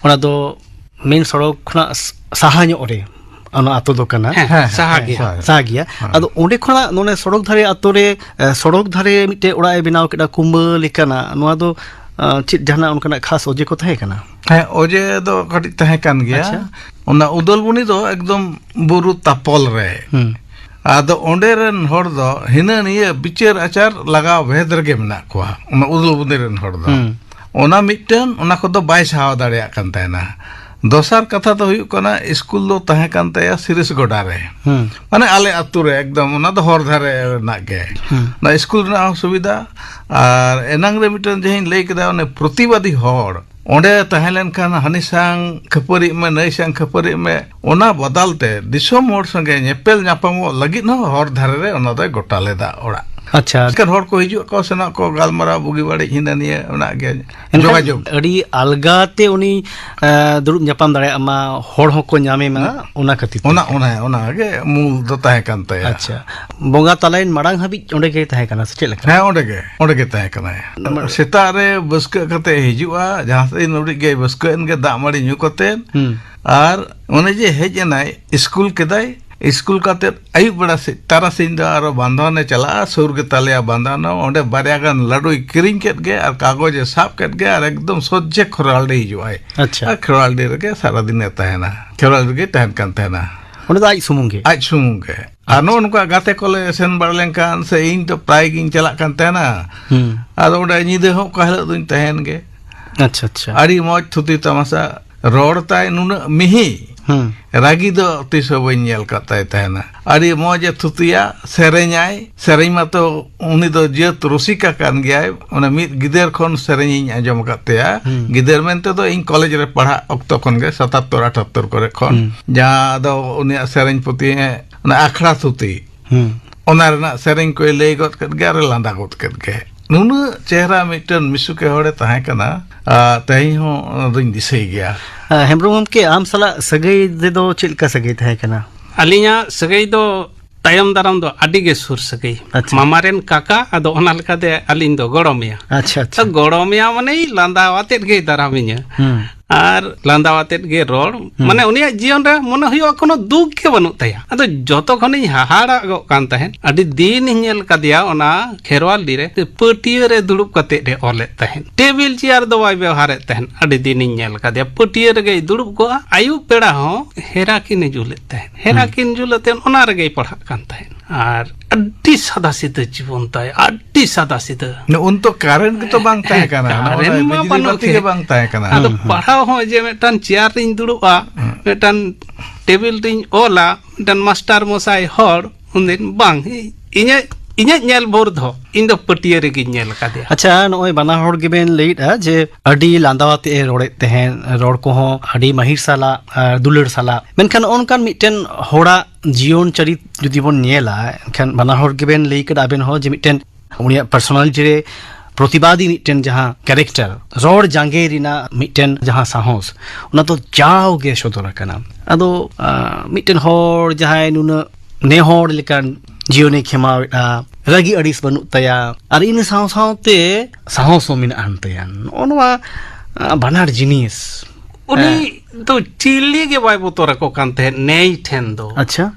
ᱚᱱᱟ ᱫᱚ ᱢᱮᱱ ᱥᱚᱲᱚᱠ ᱠᱷᱚᱱᱟᱜ ᱥ-, ᱥᱟᱦᱟ ᱧᱚᱜ ᱨᱮ ᱚᱱᱟ ᱟᱛᱳ ᱫᱚ ᱠᱟᱱᱟ᱾ ᱦᱮᱸ, ᱦᱮᱸ, ᱥᱟᱦᱟ ᱦᱮᱸ, ᱜᱮᱭᱟ᱾ ᱥᱟᱦᱟ᱾ ᱥᱟᱦᱟ ᱜᱮᱭᱟ᱾ ᱦᱮᱸ᱾ ᱟᱫᱚ ᱚᱸᱰᱮ ᱠᱷᱚᱱᱟᱜ ᱱᱚᱰᱮ ᱥᱚᱲᱚᱠ ᱫᱷᱟᱨᱮ ᱟᱛᱳ ᱨᱮ, ᱮ, ᱥᱚᱲᱚᱠ ᱫᱷᱟᱨᱮ ᱢᱤᱫᱴᱮᱡ ᱚᱲᱟᱜ ᱮ ᱵᱮᱱᱟᱣ ᱠᱮᱫᱟ ᱠᱩᱢᱵᱟᱹ ᱞᱮᱠᱟᱱᱟᱜ, ᱱᱚᱣᱟ ᱫᱚ, ᱟ, ᱪᱮᱫ ᱡᱟᱦᱟᱱᱟᱜ ᱚᱱᱠᱟᱱᱟᱜ ᱠᱷᱟᱥ ᱚᱡᱮ ᱠᱚ ᱛᱟᱦᱮᱸ ᱠᱟᱱᱟ? ᱦᱮᱸ, ᱚᱡᱮ ᱫᱚ ᱠᱟᱹᱴᱤᱡ ᱛᱟᱦᱮᱸ ᱠᱟᱱ ᱜᱮᱭᱟ᱾ ᱟᱪᱪᱷᱟ᱾ ᱚᱱᱟ ᱩᱫᱚᱞᱵᱚᱱᱤ ᱫᱚ ᱮᱠᱫᱚᱢ ᱵᱩᱨᱩ ᱛᱟᱯᱚᱞ ᱨᱮ᱾ ᱦᱩᱸ᱾ ᱟᱫᱚ ᱚᱸᱰᱮ ᱨᱮᱱ ᱦᱚᱲ ᱫᱚ ᱦᱤᱱᱟᱹ ᱱᱤᱭᱟᱹ ᱵᱤᱪᱟᱹᱨ ᱟᱪᱟᱨ ᱞᱟᱜᱟᱣ ᱵᱷᱮᱫ ᱨᱮᱜᱮ ᱢᱮᱱᱟᱜ ᱠᱚᱣᱟ, ᱚᱱᱟ ᱩᱫᱚᱞᱵᱚᱱᱤ ᱨᱮᱱ ᱦᱚᱲ ᱫᱚ᱾ ᱦᱩᱸ᱾ ᱚᱱᱟ ᱢᱤᱫᱴᱮᱱ, ᱚᱱᱟ ᱠᱚᱫᱚ ᱵᱟᱭ ᱥᱟᱦᱟᱣ ᱫᱟᱲᱮᱭᱟᱜ ᱠᱟᱱ ᱛᱟᱦᱮᱱᱟ᱾ ᱫᱚᱥᱟᱨ ᱠᱟᱛᱷᱟ ᱫᱚ ᱦᱩᱭᱩᱜ ᱠᱟᱱᱟ, ᱤᱥᱠᱩᱞ ᱫᱚ ᱛᱟᱦᱮᱸ ᱠᱟᱱ ᱛᱟᱭᱟ ᱥᱤᱨᱤᱥ ᱜᱚᱰᱟ ᱨᱮ᱾ ᱦᱩᱸ᱾ ᱢᱟᱱᱮ ᱟᱞᱮ ᱟᱹᱛᱩ ᱨᱮ ᱮᱠᱫᱚᱢ, ᱚᱱᱟ ᱫᱚ ᱦᱚᱨ ᱫᱷᱟᱨᱮ ᱨᱮᱱᱟᱜ ᱜᱮ᱾ ᱦᱩᱸ᱾ ᱚᱱᱟ ᱤᱥᱠᱩᱞ ᱨᱮᱱᱟᱜ ᱦᱚᱸ ᱥᱩᱵᱤᱫᱷᱟ, ᱟᱨ ᱮᱱᱟᱝ ᱨᱮ ᱢᱤᱫᱴᱮᱱ ᱡᱟᱦᱟᱸᱧ ᱞᱟᱹᱭ ᱠᱮᱫᱟ, ᱚᱱᱮ ᱯᱨᱚᱛᱤᱵᱟᱫᱤ ᱦᱚᱲ, ᱚᱸᱰᱮ ᱛᱟᱦᱮᱸ ᱞᱮᱱᱠᱷᱟᱱ ᱦᱟᱹᱱᱤ ᱥᱟᱝ ᱠᱷᱟᱹᱯᱟᱹᱨᱤᱜ ᱢᱮ, ᱱᱟᱹᱭ ᱥᱟᱝ ᱠᱷᱟᱹᱯᱟᱹᱨᱤᱜ ᱢᱮ, ᱚᱱᱟ ᱵᱟᱫᱟᱞ ᱛᱮ ᱫᱤᱥᱚᱢ ᱦᱚᱲ ᱥᱚᱸᱜᱮ ᱧᱮᱯᱮᱞ ᱧᱟᱯᱟᱢᱚᱜ ᱞᱟᱹᱜᱤᱫ ᱦᱚᱸ ᱦᱚᱨ ᱫᱷᱟᱨᱮ ᱨᱮ ᱚᱱᱟ ᱫᱚᱭ ᱜᱚᱴᱟ ᱞᱮᱫᱟ ᱚᱲᱟᱜ᱾ ᱟᱪᱪᱷᱟ᱾ ᱮᱱᱠᱷᱟᱱ ᱦᱚᱲ ᱠᱚ ᱦᱤᱡᱩᱜ ᱟᱠᱚ, ᱥᱮᱱᱚᱜ ᱟᱠᱚ, ᱜᱟᱞᱢᱟᱨᱟᱣ ᱵᱩᱜᱤ ᱵᱟᱹᱲᱤᱡ ᱦᱤᱱᱟᱹ ᱱᱤᱭᱟᱹ ᱚᱱᱟ ᱜᱮ ᱮᱱᱠᱷᱟᱱ ᱡᱳᱜᱟᱡᱳᱜᱽ᱾ ᱟᱹᱰᱤ ᱟᱞᱜᱟ ᱛᱮ ᱩᱱᱤ, ᱮ, ᱫᱩᱲᱩᱵ ᱧᱟᱯᱟᱢ ᱫᱟᱲᱮᱭᱟᱜ ᱢᱟ, ᱦᱚᱲ ᱦᱚᱸᱠᱚ ᱧᱟᱢᱮ ᱢᱟ, ᱦᱮᱸ᱾ ᱚᱱᱟ ᱠᱷᱟᱹᱛᱤᱨ ᱛᱮ᱾ ᱚᱱᱟ, ᱚᱱᱟ, ᱚᱱᱟ ᱜᱮ ᱢᱩᱞ ᱫᱚ ᱛᱟᱦᱮᱸ ᱠᱟᱱ ᱛᱟᱭᱟ᱾ ᱟᱪᱪᱷᱟ᱾ ᱵᱚᱸᱜᱟ ᱛᱟᱞᱟᱭᱮᱱ ᱢᱟᱲᱟᱝ ᱦᱟᱹᱵᱤᱡ ᱚᱸᱰᱮ ᱜᱮ ᱛᱟᱦᱮᱸ ᱠᱟᱱᱟ ᱥᱮ ᱪᱮᱫ ᱞᱮᱠᱟ? ᱦᱮᱸ, ᱚᱸᱰᱮ ᱜᱮ, ᱚᱸᱰᱮ ᱜᱮ ᱛᱟᱦᱮᱸ ᱠᱟᱱᱟᱭ᱾ ᱢᱟᱱᱮ ᱥᱮᱛᱟᱜ ᱨᱮ ᱵᱟᱹᱥᱠᱟᱹᱜ ᱠᱟᱛᱮ ᱦᱤᱡᱩᱜᱼᱟ, ᱡᱟᱦᱟᱸ ᱥᱮᱫ ᱱᱩᱲᱤᱡ ᱜᱮ ᱵᱟᱹᱥᱠᱟᱹᱜ ᱮᱱ ᱜᱮ, ᱫᱟᱜ ᱢᱟᱹᱲᱤ ᱧᱩ ᱠᱟᱛᱮ᱾ ᱦᱩᱸ᱾ ᱟᱨ ᱚᱱᱮ ᱡᱮ ᱦᱮᱡ ᱮᱱᱟᱭ ᱤᱥᱠᱩᱞ ᱠᱮᱫᱟᱭ, ᱤᱥᱠᱩᱞ ᱠᱟᱛᱮ ᱟᱹᱭᱩᱵ ᱵᱮᱲᱟ ᱥᱮᱫ, ᱛᱟᱨᱟᱥᱤᱧ ᱫᱚ ᱟᱨᱚ ᱵᱟᱸᱫᱷᱣᱟᱱᱮ ᱪᱟᱞᱟᱜᱼᱟ, ᱥᱩᱨ ᱜᱮ ᱛᱟᱞᱮᱭᱟ ᱵᱟᱸᱫᱷᱣᱟᱱ᱾ ᱚᱸᱰᱮ ᱵᱟᱨᱭᱟ ᱜᱟᱱ ᱞᱟᱹᱰᱩᱭ ᱠᱤᱨᱤᱧ ᱠᱮᱫ ᱜᱮ ᱟᱨ ᱠᱟᱜᱚᱡᱽ ᱮ ᱥᱟᱵ ᱠᱮᱫ ᱜᱮ ᱟᱨ ᱮᱠᱫᱚᱢ ᱥᱚᱡᱷᱮ ᱠᱷᱮᱨᱣᱟᱞᱰᱤ ᱦᱤᱡᱩᱜᱼᱟᱭ᱾ ᱟᱪᱪᱷᱟ᱾ ᱟᱨ ᱠᱷᱮᱨᱣᱟᱞᱰᱤ ᱨᱮᱜᱮ ᱥᱟᱨᱟᱫᱤᱱᱮ ᱛᱟᱦᱮᱱᱟ, ᱠᱷᱮᱨᱣᱟᱞᱰᱤ ᱨᱮᱜᱮ ᱛᱟᱦᱮᱱ ᱠᱟᱱ ᱛᱟᱦᱮᱱᱟ᱾ ᱚᱸᱰᱮ ᱫᱚ ᱟᱡ ᱥᱩᱢᱩᱝ ᱜᱮ? ᱟᱡ ᱥᱩᱢᱩᱝ ᱜᱮ᱾ ᱟᱨ ᱟᱪᱪᱷᱟ᱾ ᱱᱚᱜᱼᱚ ᱱᱚᱝᱠᱟ ᱜᱟᱛᱮ ᱠᱚᱞᱮ ᱥᱮᱱ ᱵᱟᱲᱟ ᱞᱮᱱᱠᱷᱟᱱ, ᱥᱮ ᱤᱧ ᱫᱚ ᱯᱨᱟᱭ ᱜᱤᱧ ᱪᱟᱞᱟᱜ ᱠᱟᱱ ᱛᱟᱦᱮᱱᱟ᱾ ᱦᱩᱸ᱾ ᱟᱫᱚ ᱚᱸᱰᱮ ᱧᱤᱫᱟᱹ ᱦᱚᱸ ᱚᱠᱟ ᱦᱤᱞᱳᱜ ᱫᱚᱧ ᱛᱟᱦᱮᱱ ᱜᱮ᱾ ᱟᱪᱪᱷᱟ, ᱟᱪᱪᱷᱟ᱾ ᱟᱹᱰᱤ ᱢᱚᱡᱽ ᱛᱷᱩᱛᱤ ᱛᱟᱢᱟᱥᱟ, ᱨᱚᱲ ᱛᱟᱭ ᱱᱩᱱᱟᱹᱜ ᱢᱤᱦᱤ᱾ ᱦᱩᱸ᱾ ᱨᱟᱹᱜᱤ ᱫᱚ ᱛᱤᱥ ᱦᱚᱸ ᱵᱟᱹᱧ ᱧᱮᱞ ᱠᱟᱫ ᱛᱟᱭ ᱛᱟᱦᱮᱱᱟ᱾ ᱟᱹᱰᱤ ᱢᱚᱡᱽ ᱮ ᱛᱷᱩᱛᱤᱭᱟ, ᱥᱮᱨᱮᱧᱟᱭ᱾ ᱥᱮᱨᱮᱧ ᱢᱟᱛᱚ ᱩᱱᱤ ᱫᱚ ᱡᱟᱹᱛ ᱨᱩᱥᱤᱠᱟ ᱠᱟᱱ ᱜᱮᱭᱟᱭ᱾ ᱚᱱᱟ ᱢᱤᱫ ᱜᱤᱫᱟᱹᱨ ᱠᱷᱚᱱ ᱥᱮᱨᱮᱧ ᱤᱧ ᱟᱸᱡᱚᱢ ᱟᱠᱟᱫ ᱛᱟᱭᱟ᱾ ᱦᱩᱸ᱾ ᱜᱤᱫᱟᱹᱨ ᱢᱮᱱᱛᱮ ᱫᱚ ᱤᱧ ᱠᱚᱞᱮᱡᱽ ᱨᱮ ᱯᱟᱲᱦᱟᱜ ᱚᱠᱛᱚ ᱠᱷᱚᱱ ᱜᱮ, ᱥᱟᱛᱟᱛᱛᱚᱨ ᱟᱴᱷᱟᱛᱛᱚᱨ ᱠᱚᱨᱮ ᱠᱷᱚᱱ᱾ ᱦᱩᱸ᱾ ᱡᱟᱦᱟᱸ ᱫᱚ ᱩᱱᱤᱭᱟᱜ ᱥᱮᱨᱮᱧ ᱯᱩᱛᱷᱤ, ᱚᱱᱟ ᱟᱠᱷᱲᱟ ᱛᱷᱩᱛᱤ᱾ ᱦᱩᱸ᱾ ᱚᱱᱟ ᱨᱮᱱᱟᱜ ᱥᱮᱨᱮᱧ ᱠᱚᱭ ᱞᱟᱹᱭ ᱜᱚᱫ ᱠᱮᱫ ᱜᱮ ᱟᱨᱮ ᱞᱟᱸᱫᱟ ᱜᱚᱫ ᱠᱮᱫ ᱜᱮ᱾ ᱱᱩᱱᱟᱹᱜ ᱪᱮᱦᱨᱟ ᱢᱤᱫᱴᱮᱱ ᱢᱤᱥᱩᱠᱮ ᱦᱚᱲᱮ ᱛᱟᱦᱮᱸ ᱠᱟᱱᱟ᱾ ᱟᱨ ᱛᱮᱦᱮᱧ ᱦᱚᱸ ᱚᱱᱟ ᱫᱚᱧ ᱫᱤᱥᱟᱹᱭ ᱜᱮᱭᱟ᱾ ᱦᱮᱸ, ᱦᱮᱢᱵᱨᱚᱢ ᱜᱚᱢᱠᱮ, ᱟᱢ ᱥᱟᱞᱟᱜ ᱥᱟᱹᱜᱟᱹᱭ ᱨᱮᱫᱚ ᱪᱮᱫ ᱞᱮᱠᱟ ᱥᱟᱹᱜᱟᱹᱭ ᱛᱟᱦᱮᱸ ᱠᱟᱱᱟ? ᱟᱹᱞᱤᱧᱟᱜ ᱥᱟᱹᱜᱟᱹᱭ ᱫᱚ ᱛᱟᱭᱚᱢ ᱫᱟᱨᱟᱢ ᱫᱚ ᱟᱹᱰᱤ ᱜᱮ ᱥᱩᱨ ᱥᱟᱹᱜᱟᱹᱭ᱾ ᱟᱪᱪᱷᱟ᱾ ᱢᱟᱢᱟ ᱨᱮᱱ ᱠᱟᱠᱟ, ᱟᱫᱚ ᱚᱱᱟ ᱞᱮᱠᱟᱛᱮ ᱟᱹᱞᱤᱧ ᱫᱚ ᱜᱚᱲᱚᱢᱮᱭᱟ᱾ ᱟᱪᱪᱷᱟ, ᱟᱪᱪᱷᱟ᱾ ᱛᱚ, ᱜᱚᱲᱚᱢᱮᱭᱟ ᱢᱟᱱᱮ ᱞᱟᱸᱫᱟ ᱟᱛᱮᱫ ᱜᱮᱭ ᱫᱟᱨᱟᱢᱤᱧᱟ᱾ ᱦᱩᱸ᱾ ᱟᱨ ᱞᱟᱸᱫᱟ ᱟᱛᱮᱫ ᱜᱮ ᱨᱚᱲ, ᱦᱩᱸ᱾ ᱢᱟᱱᱮ ᱩᱱᱤᱭᱟᱜ ᱡᱤᱭᱚᱱ ᱨᱮ ᱢᱚᱱᱮ ᱦᱩᱭᱩᱜᱼᱟ ᱠᱳᱱᱳ ᱫᱩᱠ ᱜᱮ ᱵᱟᱹᱱᱩᱜ ᱛᱟᱭᱟ᱾ ᱟᱫᱚ ᱡᱚᱛᱚ ᱠᱷᱚᱱᱤᱧ ᱦᱟᱦᱟᱲᱟᱜᱚᱜ ᱠᱟᱱ ᱛᱟᱦᱮᱸᱫ, ᱟᱹᱰᱤ ᱫᱤᱱᱤᱧ ᱧᱮᱞ ᱠᱟᱫᱮᱭᱟ ᱚᱱᱟ ᱠᱷᱮᱨᱣᱟᱞᱰᱤ ᱨᱮ ᱯᱟᱹᱴᱭᱟᱹ ᱨᱮ ᱫᱩᱲᱩᱵ ᱠᱟᱛᱮᱫ ᱮ ᱚᱞᱮᱫ ᱛᱟᱦᱮᱸᱫ᱾ ᱴᱮᱵᱤᱞ ᱪᱮᱭᱟᱨ ᱫᱚ ᱵᱟᱭ ᱵᱮᱣᱦᱟᱨᱮᱫ ᱛᱟᱦᱮᱸᱫ᱾ ᱟᱹᱰᱤ ᱫᱤᱱᱤᱧ ᱧᱮᱞ ᱠᱟᱫᱮᱭᱟ ᱯᱟᱹᱴᱭᱟᱹ ᱨᱮᱜᱮᱭ ᱫᱩᱲᱩᱵ ᱠᱚᱜᱼᱟ᱾ ᱟᱹᱭᱩᱵ ᱵᱮᱲᱟ ᱦᱚᱸ ᱦᱮᱨᱟ ᱠᱤᱱᱮ ᱡᱩᱞᱮᱫ ᱛᱟᱦᱮᱸᱫ᱾ ᱦᱮᱨᱟ ᱦᱩᱸ᱾ ᱠᱤᱱ ᱡᱩᱞ ᱟᱛᱮᱫ ᱚᱱᱟ ᱨᱮᱜᱮᱭ ᱯᱟᱲᱦᱟᱜ ᱠᱟᱱ ᱛᱟᱦᱮᱸᱫ᱾ ᱟᱨ ᱟᱹᱰᱤ ᱥᱟᱫᱟ ᱥᱤᱫᱟᱹ ᱡᱤᱵᱚᱱ ᱛᱟᱭ, ᱟᱹᱰᱤ ᱥᱟᱫᱟ ᱥᱤᱫᱟᱹ᱾ ᱩᱱ ᱛᱚ ᱠᱟᱨᱮᱱᱴ ᱜᱮᱛᱚ ᱵᱟᱝ ᱛᱟᱦᱮᱸ ᱠᱟᱱᱟ᱾ ᱱᱚᱣᱟ ᱠᱟᱨᱮᱱᱴ ᱫᱚ ᱢᱟ ᱵᱤᱡᱽᱞᱤ ᱵᱟᱹᱱᱩᱜ ᱵᱟᱹᱛᱤ ᱜᱮ᱾ ᱜᱮ ᱵᱟᱝ ᱛᱟᱦᱮᱸ ᱠᱟᱱᱟ᱾ ᱟᱫᱚ ᱦᱩᱸ, ᱦᱩᱸ᱾ ᱯᱟᱲᱦᱟᱣ ᱦᱚᱸ ᱡᱮ ᱢᱤᱫᱴᱟᱝ ᱪᱮᱭᱟᱨ ᱨᱤᱧ ᱫᱩᱲᱩᱵᱼᱟ, ᱦᱩᱸ᱾ ᱢᱤᱫᱴᱟᱝ ᱴᱮᱵᱤᱞ ᱨᱤᱧ ᱚᱞᱟ, ᱢᱤᱫᱴᱟᱝ ᱢᱟᱥᱴᱟᱨ ᱢᱚᱥᱟᱭ ᱦᱚᱲ, ᱩᱱᱫᱤᱱ ᱵᱟᱝ, ᱤᱧᱟᱹᱜ, ᱤᱧᱟᱹᱜ ᱧᱮᱞ ᱵᱷᱳᱨ ᱫᱚ ᱤᱧ ᱫᱚ ᱯᱟᱹᱴᱭᱟᱹ ᱨᱮᱜᱮᱧ ᱧᱮᱞ ᱟᱠᱟᱫᱮᱭᱟ᱾ ᱟᱪᱪᱷᱟ, ᱱᱚᱜᱼᱚᱭ ᱵᱟᱱᱟ ᱦᱚᱲ ᱜᱮᱵᱮᱱ ᱞᱟᱹᱭᱮᱫᱼᱟ ᱡᱮ ᱟᱹᱰᱤ ᱞᱟᱸᱫᱟ ᱟᱛᱮ ᱮ ᱨᱚᱲᱮᱫ ᱛᱟᱦᱮᱸᱫ, ᱨᱚᱲ ᱠᱚᱦᱚᱸ ᱟᱹᱰᱤ ᱢᱟᱹᱦᱤᱨ ᱥᱟᱞᱟᱜ, ᱟᱨ ᱫᱩᱞᱟᱹᱲ ᱥᱟᱞᱟᱜ᱾ ᱢᱮᱱᱠᱷᱟᱱ ᱱᱚᱜᱼᱚ ᱱᱚᱝᱠᱟᱱ ᱢᱤᱫᱴᱮᱱ ᱦᱚᱲᱟᱜ ᱡᱤᱭᱚᱱ ᱪᱟᱹᱨᱤᱛ ᱡᱩᱫᱤ ᱵᱚᱱ ᱧᱮᱞᱟ, ᱮᱱᱠᱷᱟᱱ ᱵᱟᱱᱟ ᱦᱚᱲ ᱜᱮᱵᱮᱱ ᱞᱟᱹᱭ ᱠᱮᱫᱟ ᱟᱵᱮᱱ ᱦᱚᱸ ᱡᱮ ᱢᱤᱫᱴᱮᱱ ᱩᱱᱤᱭᱟᱜ ᱯᱟᱨᱥᱚᱱᱟᱞ ᱡᱮ ᱯᱨᱚᱛᱤᱵᱟᱫᱤ ᱢᱤᱫᱴᱮᱱ ᱡᱟᱦᱟᱸ ᱠᱮᱨᱮᱠᱴᱟᱨ, ᱨᱚᱲ ᱡᱟᱸᱜᱮ ᱨᱮᱱᱟᱜ ᱢᱤᱫᱴᱮᱱ ᱡᱟᱦᱟᱸ ᱥᱟᱦᱚᱥ, ᱚᱱᱟ ᱫᱚ ᱡᱟᱣ ᱜᱮ ᱥᱚᱫᱚᱨ ᱟᱠᱟᱱᱟ᱾ ᱟᱫᱚ, ᱟ, ᱢᱤᱫᱴᱮᱱ ᱦᱚᱲ ᱡᱟᱦᱟᱸᱭ ᱱᱩᱱᱟᱹᱜ ᱱᱮᱦᱚᱲ ᱞᱮᱠᱟᱱ ᱡᱤᱭᱚᱱᱮ ᱠᱷᱮᱢᱟᱣᱮᱫᱼᱟ, ᱨᱟᱹᱜᱤ ᱟᱹᱲᱤᱥ ᱵᱟᱹᱱᱩᱜ ᱛᱟᱭᱟ, ᱟᱨ ᱤᱱᱟᱹ ᱥᱟᱶ ᱥᱟᱶᱛᱮ ᱥᱟᱦᱚᱥ ᱦᱚᱸ ᱢᱮᱱᱟᱜ ᱟᱱ ᱛᱟᱭᱟ᱾ ᱱᱚᱜᱼᱚ ᱱᱚᱣᱟ, ᱟ, ᱵᱟᱱᱟᱨ ᱡᱤᱱᱤᱥ᱾ ᱩᱱᱤ ᱦᱮᱸ᱾ ᱫᱚ ᱪᱤᱞᱤ ᱜᱮ ᱵᱟᱭ ᱵᱚᱛᱚᱨ ᱟᱠᱚ ᱠᱟᱱ ᱛᱟᱦᱮᱸᱫ ᱱᱮᱭ ᱴᱷᱮᱱ ᱫᱚ᱾ ᱟᱪᱪᱷᱟ᱾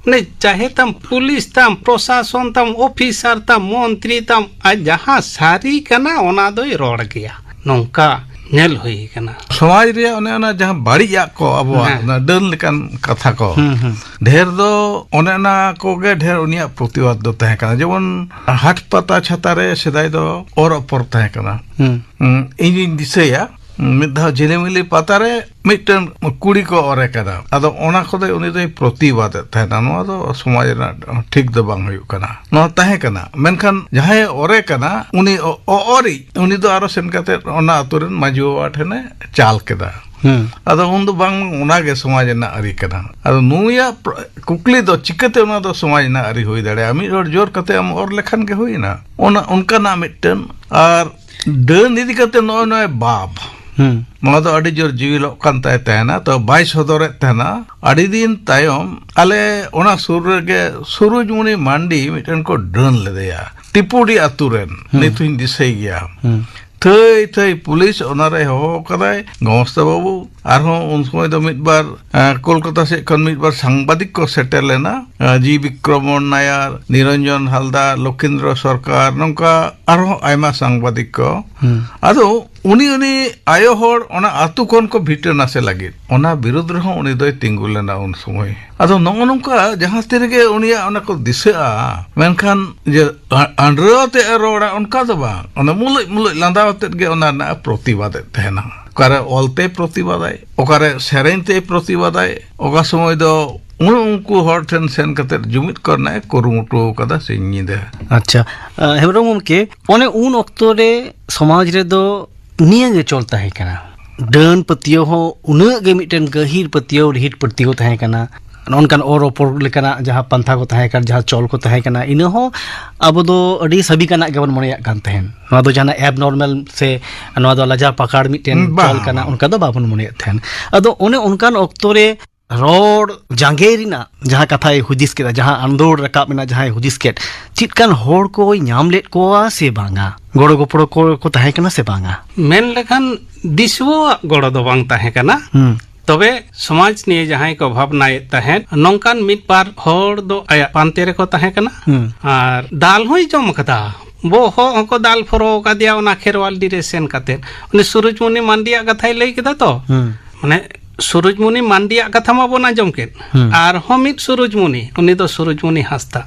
ᱢᱟᱱᱮ ᱪᱟᱦᱮ ᱛᱟᱢ ᱯᱩᱞᱤᱥ ᱛᱟᱢ, ᱯᱨᱚᱥᱟᱥᱚᱱ ᱛᱟᱢ, ᱚᱯᱷᱤᱥᱟᱨ ᱛᱟᱢ, ᱢᱚᱱᱛᱨᱤ ᱛᱟᱢ, ᱟᱨ ᱡᱟᱦᱟᱸ ᱥᱟᱹᱨᱤ ᱠᱟᱱᱟ ᱚᱱᱟ ᱫᱚᱭ ᱨᱚᱲ ᱜᱮᱭᱟ᱾ ᱱᱚᱝᱠᱟ ᱧᱮᱞ ᱦᱩᱭ ᱠᱟᱱᱟ᱾ ᱥᱚᱢᱟᱡᱽ ᱨᱮᱭᱟᱜ ᱚᱱᱮ ᱚᱱᱟ ᱡᱟᱦᱟᱸ ᱵᱟᱹᱲᱤᱡ ᱟᱜ ᱠᱚ, ᱟᱵᱚᱣᱟᱜ ᱦᱮᱸ᱾ ᱚᱱᱟ ᱰᱟᱹᱱ ᱞᱮᱠᱟᱱ ᱠᱟᱛᱷᱟ ᱠᱚ, ᱦᱩᱸ, ᱦᱩᱸ᱾ ᱰᱷᱮᱨ ᱫᱚ ᱚᱱᱮ ᱚᱱᱟ ᱠᱚᱜᱮ ᱰᱷᱮᱨ ᱩᱱᱤᱭᱟᱜ ᱯᱨᱚᱛᱤᱵᱟᱫ ᱫᱚ ᱛᱟᱦᱮᱸ ᱠᱟᱱᱟ᱾ ᱡᱮᱢᱚᱱ ᱦᱟᱴ ᱯᱟᱛᱟ ᱪᱷᱟᱛᱟ ᱨᱮ ᱥᱮᱫᱟᱭ ᱫᱚ ᱚᱨ ᱚᱯᱚᱨ ᱛᱟᱦᱮᱸ ᱠᱟᱱᱟ᱾ ᱦᱩᱸ᱾ ᱦᱩᱸ, ᱤᱧ ᱫᱩᱧ ᱫᱤᱥᱟᱹᱭᱟ, ᱢᱤᱫ ᱫᱷᱟᱣ ᱡᱷᱤᱞᱤᱢᱤᱞᱤ ᱯᱟᱛᱟ ᱨᱮ ᱢᱤᱫᱴᱮᱱ ᱠᱩᱲᱤ ᱠᱚ ᱚᱨᱮ ᱠᱟᱱᱟ᱾ ᱟᱫᱚ ᱚᱱᱟ ᱠᱚᱫᱚ ᱩᱱᱤ ᱫᱚᱭ ᱯᱨᱚᱛᱤᱵᱟᱫᱮᱫ ᱛᱟᱦᱮᱱᱟ, ᱱᱚᱣᱟ ᱫᱚ ᱥᱚᱢᱟᱡᱽ ᱨᱮᱱᱟᱜ ᱴᱷᱤᱠ ᱫᱚ ᱵᱟᱝ ᱦᱩᱭᱩᱜ ᱠᱟᱱᱟ᱾ ᱱᱚᱣᱟ ᱛᱟᱦᱮᱸ ᱠᱟᱱᱟ, ᱢᱮᱱᱠᱷᱟᱱ ᱡᱟᱦᱟᱸᱭᱮ ᱚᱨᱮ ᱠᱟᱱᱟ ᱩᱱᱤ ᱚ-, ᱚ-, ᱚᱨᱤᱡ, ᱩᱱᱤ ᱫᱚ ᱟᱨᱚ ᱥᱮᱱ ᱠᱟᱛᱮ ᱚᱱᱟ ᱟᱛᱳ ᱨᱮᱱ ᱢᱟᱹᱡᱷᱤ ᱵᱟᱵᱟ ᱴᱷᱮᱱᱮ ᱪᱟᱞ ᱠᱮᱫᱟ᱾ ᱦᱩᱸ᱾ ᱟᱫᱚ ᱩᱱ ᱫᱚ ᱵᱟᱝ, ᱚᱱᱟ ᱜᱮ ᱥᱚᱢᱟᱡᱽ ᱨᱮᱱᱟᱜ ᱟᱹᱨᱤ ᱠᱟᱱᱟ᱾ ᱟᱫᱚ ᱱᱩᱭᱟᱜ ᱯᱨ-, ᱠᱩᱠᱞᱤ ᱫᱚ ᱪᱤᱠᱟᱹᱛᱮ ᱚᱱᱟ ᱫᱚ ᱥᱚᱢᱟᱡᱽ ᱨᱮᱱᱟᱜ ᱟᱹᱨᱤ ᱦᱩᱭ ᱫᱟᱲᱮᱭᱟᱜᱼᱟ? ᱢᱤᱫ ᱦᱚᱲ ᱡᱳᱨ ᱠᱟᱛᱮ ᱟᱢ ᱚᱨ ᱞᱮᱠᱷᱟᱱ ᱜᱮ ᱦᱩᱭᱮᱱᱟ᱾ ᱚᱱᱟ, ᱚᱱᱠᱟᱱᱟᱜ ᱢᱤᱫᱴᱮᱱ᱾ ᱟᱨ ᱰᱟᱹᱱ ᱤᱫᱤ ᱠᱟᱛᱮ ᱱᱚᱜᱼᱚᱭ ᱱᱚᱜᱼᱚᱭ ᱵᱟᱯ, ᱦᱩᱸ᱾ ᱱᱚᱣᱟ ᱫᱚ ᱟᱹᱰᱤ ᱡᱳᱨ ᱡᱤᱣᱤᱞᱚᱜ ᱠᱟᱱ ᱛᱟᱭ ᱛᱟᱦᱮᱱᱟ, ᱛᱚ ᱵᱟᱭ ᱥᱚᱫᱚᱨᱮᱫ ᱛᱟᱦᱮᱱᱟ᱾ ᱟᱹᱰᱤ ᱫᱤᱱ ᱛᱟᱭᱚᱢ ᱟᱞᱮ ᱚᱱᱟ ᱥᱩᱨ ᱨᱮᱜᱮ ᱥᱩᱨᱩᱡᱽᱢᱩᱱᱤ ᱢᱟᱱᱰᱤ ᱢᱤᱫᱴᱮᱱ ᱠᱚ ᱰᱟᱹᱱ ᱞᱮᱫᱮᱭᱟ, ᱴᱤᱯᱩᱰᱤ ᱟᱛᱳ ᱨᱮᱱ, ᱦᱩᱸ᱾ ᱱᱤᱛ ᱦᱚᱸᱧ ᱫᱤᱥᱟᱹᱭ ᱜᱮᱭᱟ᱾ ᱦᱩᱸ᱾ ᱛᱷᱟᱹᱭ ᱛᱷᱟᱹᱭ ᱯᱩᱞᱤᱥ ᱚᱱᱟᱨᱮ ᱦᱚᱦᱚ ᱠᱟᱫᱟᱭ, ᱜᱚᱢᱚᱥᱛᱟ ᱵᱟᱹᱵᱩ᱾ ᱟᱨᱦᱚᱸ ᱩᱱ ᱥᱚᱢᱚᱭ ᱫᱚ ᱢᱤᱫ ᱵᱟᱨ, ᱮᱸ, ᱠᱳᱞᱠᱟᱛᱟ ᱥᱮᱫ ᱠᱷᱚᱱ ᱢᱤᱫ ᱵᱟᱨ ᱥᱟᱝᱵᱟᱫᱤᱠ ᱠᱚ ᱥᱮᱴᱮᱨ ᱞᱮᱱᱟ, ᱮᱸ, ᱡᱤ ᱵᱤᱠᱨᱚᱢᱚᱱ ᱱᱟᱭᱟᱨ, ᱱᱤᱨᱚᱧᱡᱚᱱ ᱦᱟᱞᱫᱟᱨ, ᱞᱚᱠᱷᱤᱱᱫᱨᱚ ᱥᱚᱨᱠᱟᱨ, ᱱᱚᱝᱠᱟ ᱟᱨᱦᱚᱸ ᱟᱭᱢᱟ ᱥᱟᱝᱵᱟᱫᱤᱠ ᱠᱚ᱾ ᱦᱩᱸ᱾ ᱟᱫᱚ ᱩᱱᱤ, ᱩᱱᱤ ᱟᱭᱳ ᱦᱚᱲ ᱚᱱᱟ ᱟᱛᱳ ᱠᱷᱚᱱ ᱠᱚ ᱵᱷᱤᱴᱟᱹ ᱱᱟᱥᱮ ᱞᱟᱹᱜᱤᱫ, ᱚᱱᱟ ᱵᱤᱨᱩᱫᱽ ᱨᱮᱦᱚᱸ ᱩᱱᱤ ᱫᱚᱭ ᱛᱤᱸᱜᱩ ᱞᱮᱱᱟ ᱩᱱ ᱥᱚᱢᱚᱭ᱾ ᱟᱫᱚ ᱱᱚᱜᱼᱚ ᱱᱚᱝᱠᱟ ᱡᱟᱦᱟᱸ ᱛᱤ ᱨᱮᱜᱮ ᱩᱱᱤᱭᱟᱜ ᱚᱱᱟ ᱠᱚ ᱫᱤᱥᱟᱹᱜᱼᱟ, ᱢᱮᱱᱠᱷᱟᱱ ᱡᱮ ᱟ-, ᱟᱸᱰᱨᱟᱹᱣ ᱟᱛᱮ ᱮ ᱨᱚᱲᱟ, ᱚᱱᱠᱟ ᱫᱚ ᱵᱟᱝ᱾ ᱚᱱᱟ ᱢᱩᱞᱩᱡ ᱢᱩᱞᱩᱡ ᱞᱟᱸᱫᱟ ᱟᱛᱮᱫ ᱜᱮ ᱚᱱᱟ ᱨᱮᱱᱟᱜ ᱮ ᱯᱨᱚᱛᱤᱵᱟᱫᱮᱫ ᱛᱟᱦᱮᱱᱟ᱾ ᱚᱠᱟᱨᱮ ᱚᱞᱛᱮᱭ ᱯᱨᱚᱛᱤᱵᱟᱫᱟᱭ, ᱚᱠᱟᱨᱮ ᱥᱮᱨᱮᱧ ᱛᱮᱭ ᱯᱨᱚᱛᱤᱵᱟᱫᱟᱭ, ᱚᱠᱟ ᱥᱚᱢᱚᱭ ᱫᱚ ᱩᱱ-, ᱩᱱᱠᱩ ᱦᱚᱲ ᱴᱷᱮᱱ ᱥᱮᱱ ᱠᱟᱛᱮᱫ ᱡᱩᱢᱤᱫ ᱠᱚ ᱨᱮᱱᱟᱜ ᱮ ᱠᱩᱨᱩᱢᱩᱴᱩ ᱟᱠᱟᱫᱟ ᱥᱤᱧ ᱧᱤᱫᱟᱹ᱾ ᱟᱪᱪᱷᱟ, ᱟᱸ, ᱦᱮᱢᱵᱨᱚᱢ ᱜᱚᱢᱠᱮ, ᱚᱱᱮ ᱩᱱ ᱚᱠᱛᱚ ᱨᱮ ᱥᱚᱢᱟᱡᱽ ᱨᱮᱫᱚ ᱱᱤᱭᱟᱹ ᱜᱮ ᱪᱚᱞ ᱛᱟᱦᱮᱸ ᱠᱟᱱᱟ᱾ ᱰᱟᱹᱱ ᱯᱟᱹᱛᱭᱟᱹᱣ ᱦᱚᱸ ᱩᱱᱟᱹᱜ ᱜᱮ ᱢᱤᱫᱴᱮᱱ ᱜᱟᱹᱦᱤᱨ ᱯᱟᱹᱛᱭᱟᱹᱣ, ᱨᱤᱦᱤᱴ ᱯᱟᱹᱛᱭᱟᱹᱣ ᱛᱟᱦᱮᱸ ᱠᱟᱱᱟ᱾ ᱱᱚᱜᱼᱚ ᱱᱚᱝᱠᱟᱱ ᱚᱨ ᱨᱚᱯᱚᱲ ᱞᱮᱠᱟᱱᱟᱜ ᱡᱟᱦᱟᱸ ᱯᱟᱱᱛᱷᱟ ᱠᱚ ᱛᱟᱦᱮᱸ ᱠᱟᱱᱟ, ᱡᱟᱦᱟᱸ ᱪᱚᱞ ᱠᱚ ᱛᱟᱦᱮᱸ ᱠᱟᱱᱟ, ᱤᱱᱟᱹ ᱦᱚᱸ ᱟᱵᱚ ᱫᱚ ᱟᱹᱰᱤ ᱥᱟᱹᱵᱤᱠᱟᱱᱟᱜ ᱜᱮᱵᱚᱱ ᱢᱚᱱᱮᱭᱟᱜ ᱠᱟᱱ ᱛᱟᱦᱮᱸᱱ᱾ ᱱᱚᱣᱟ ᱫᱚ ᱡᱟᱦᱟᱱᱟᱜ ᱮᱵᱱᱚᱨᱢᱟᱞ ᱥᱮ ᱱᱚᱣᱟ ᱫᱚ ᱞᱟᱡᱟ ᱯᱟᱠᱟᱲ ᱢᱤᱫᱴᱮᱱ ᱵᱟᱝ, ᱪᱚᱞ ᱠᱟᱱᱟ, ᱵᱟᱝ᱾ ᱚᱱᱠᱟ ᱫᱚ ᱵᱟᱵᱚᱱ ᱢᱚᱱᱮᱭᱮᱫ ᱛᱟᱦᱮᱸᱱ᱾ ᱟᱫᱚ ᱚᱱᱮ ᱚᱱᱠᱟᱱ ᱚᱠᱛᱚ ᱨᱮ ᱨᱚᱲ ᱡᱟᱸᱜᱮ ᱨᱮᱱᱟᱜ ᱡᱟᱦᱟᱸ ᱠᱟᱛᱷᱟᱭ ᱦᱩᱫᱤᱥ ᱠᱮᱫᱟ, ᱡᱟᱦᱟᱸ ᱟᱸᱫᱳᱲ ᱨᱟᱠᱟᱵ ᱮᱱᱟ, ᱡᱟᱦᱟᱸᱭ ᱦᱩᱫᱤᱥ ᱠᱮᱫ, ᱪᱮᱫ ᱠᱟᱱ ᱦᱚᱲ ᱠᱚᱭ ᱧᱟᱢ ᱞᱮᱫ ᱠᱚᱣᱟ ᱥᱮ ᱵᱟᱝᱟ? ᱜᱚᱲᱚ ᱜᱚᱯᱚᱲᱚ ᱠᱚ, ᱠᱚ ᱛᱟᱦᱮᱸ ᱠᱟᱱᱟ ᱥᱮ ᱵᱟᱝᱟ? ᱢᱮᱱ ᱞᱮᱠᱷᱟᱱ ᱫᱤᱥᱩᱣᱟᱹᱣᱟᱜ ᱜᱚᱲᱚ ᱫᱚ ᱵᱟᱝ ᱛᱟᱦᱮᱸ ᱠᱟᱱᱟ᱾ ᱦᱩᱸ᱾ ᱛᱚᱵᱮ ᱥᱚᱢᱟᱡᱽ ᱱᱤᱭᱮ ᱡᱟᱦᱟᱸᱭ ᱠᱚ ᱵᱷᱟᱵᱽᱱᱟᱭᱮᱫ ᱛᱟᱦᱮᱸᱫ, ᱱᱚᱝᱠᱟᱱ ᱢᱤᱫ ᱵᱟᱨ ᱦᱚᱲ ᱫᱚ ᱟᱭᱟᱜ ᱯᱟᱱᱛᱮ ᱨᱮᱠᱚ ᱛᱟᱦᱮᱸ ᱠᱟᱱᱟ᱾ ᱦᱩᱸ᱾ ᱟᱨ ᱫᱟᱞ ᱦᱚᱸᱭ ᱡᱚᱢ ᱠᱟᱫᱟ, ᱵᱚᱦᱚᱜ ᱦᱚᱸᱠᱚ ᱫᱟᱞ ᱯᱷᱚᱨᱚ ᱟᱠᱟᱫᱮᱭᱟ ᱚᱱᱟ ᱠᱷᱮᱨᱣᱟᱞ ᱰᱤᱨᱮ ᱥᱮᱱ ᱠᱟᱛᱮ᱾ ᱩᱱᱤ ᱥᱩᱨᱩᱡᱽᱢᱩᱱᱤ ᱢᱟᱱᱰᱤᱭᱟᱜ ᱠᱟᱛᱷᱟᱭ ᱞᱟᱹᱭ ᱠᱮᱫᱟ ᱛᱚ, ᱦᱩᱸ᱾ ᱢᱟᱱᱮ ᱥᱩᱨᱩᱡᱽᱢᱩᱱᱤ ᱢᱟᱱᱰᱤᱭᱟᱜ ᱠᱟᱛᱷᱟ ᱢᱟᱵᱚᱱ ᱟᱸᱡᱚᱢ ᱠᱮᱫ, ᱦᱩᱸ᱾ ᱟᱨᱦᱚᱸ ᱢᱤᱫ ᱥᱩᱨᱩᱡᱽᱢᱩᱱᱤ, ᱩᱱᱤ ᱫᱚ ᱥᱩᱨᱩᱡᱽᱢᱩᱱᱤ ᱦᱟᱸᱥᱫᱟ,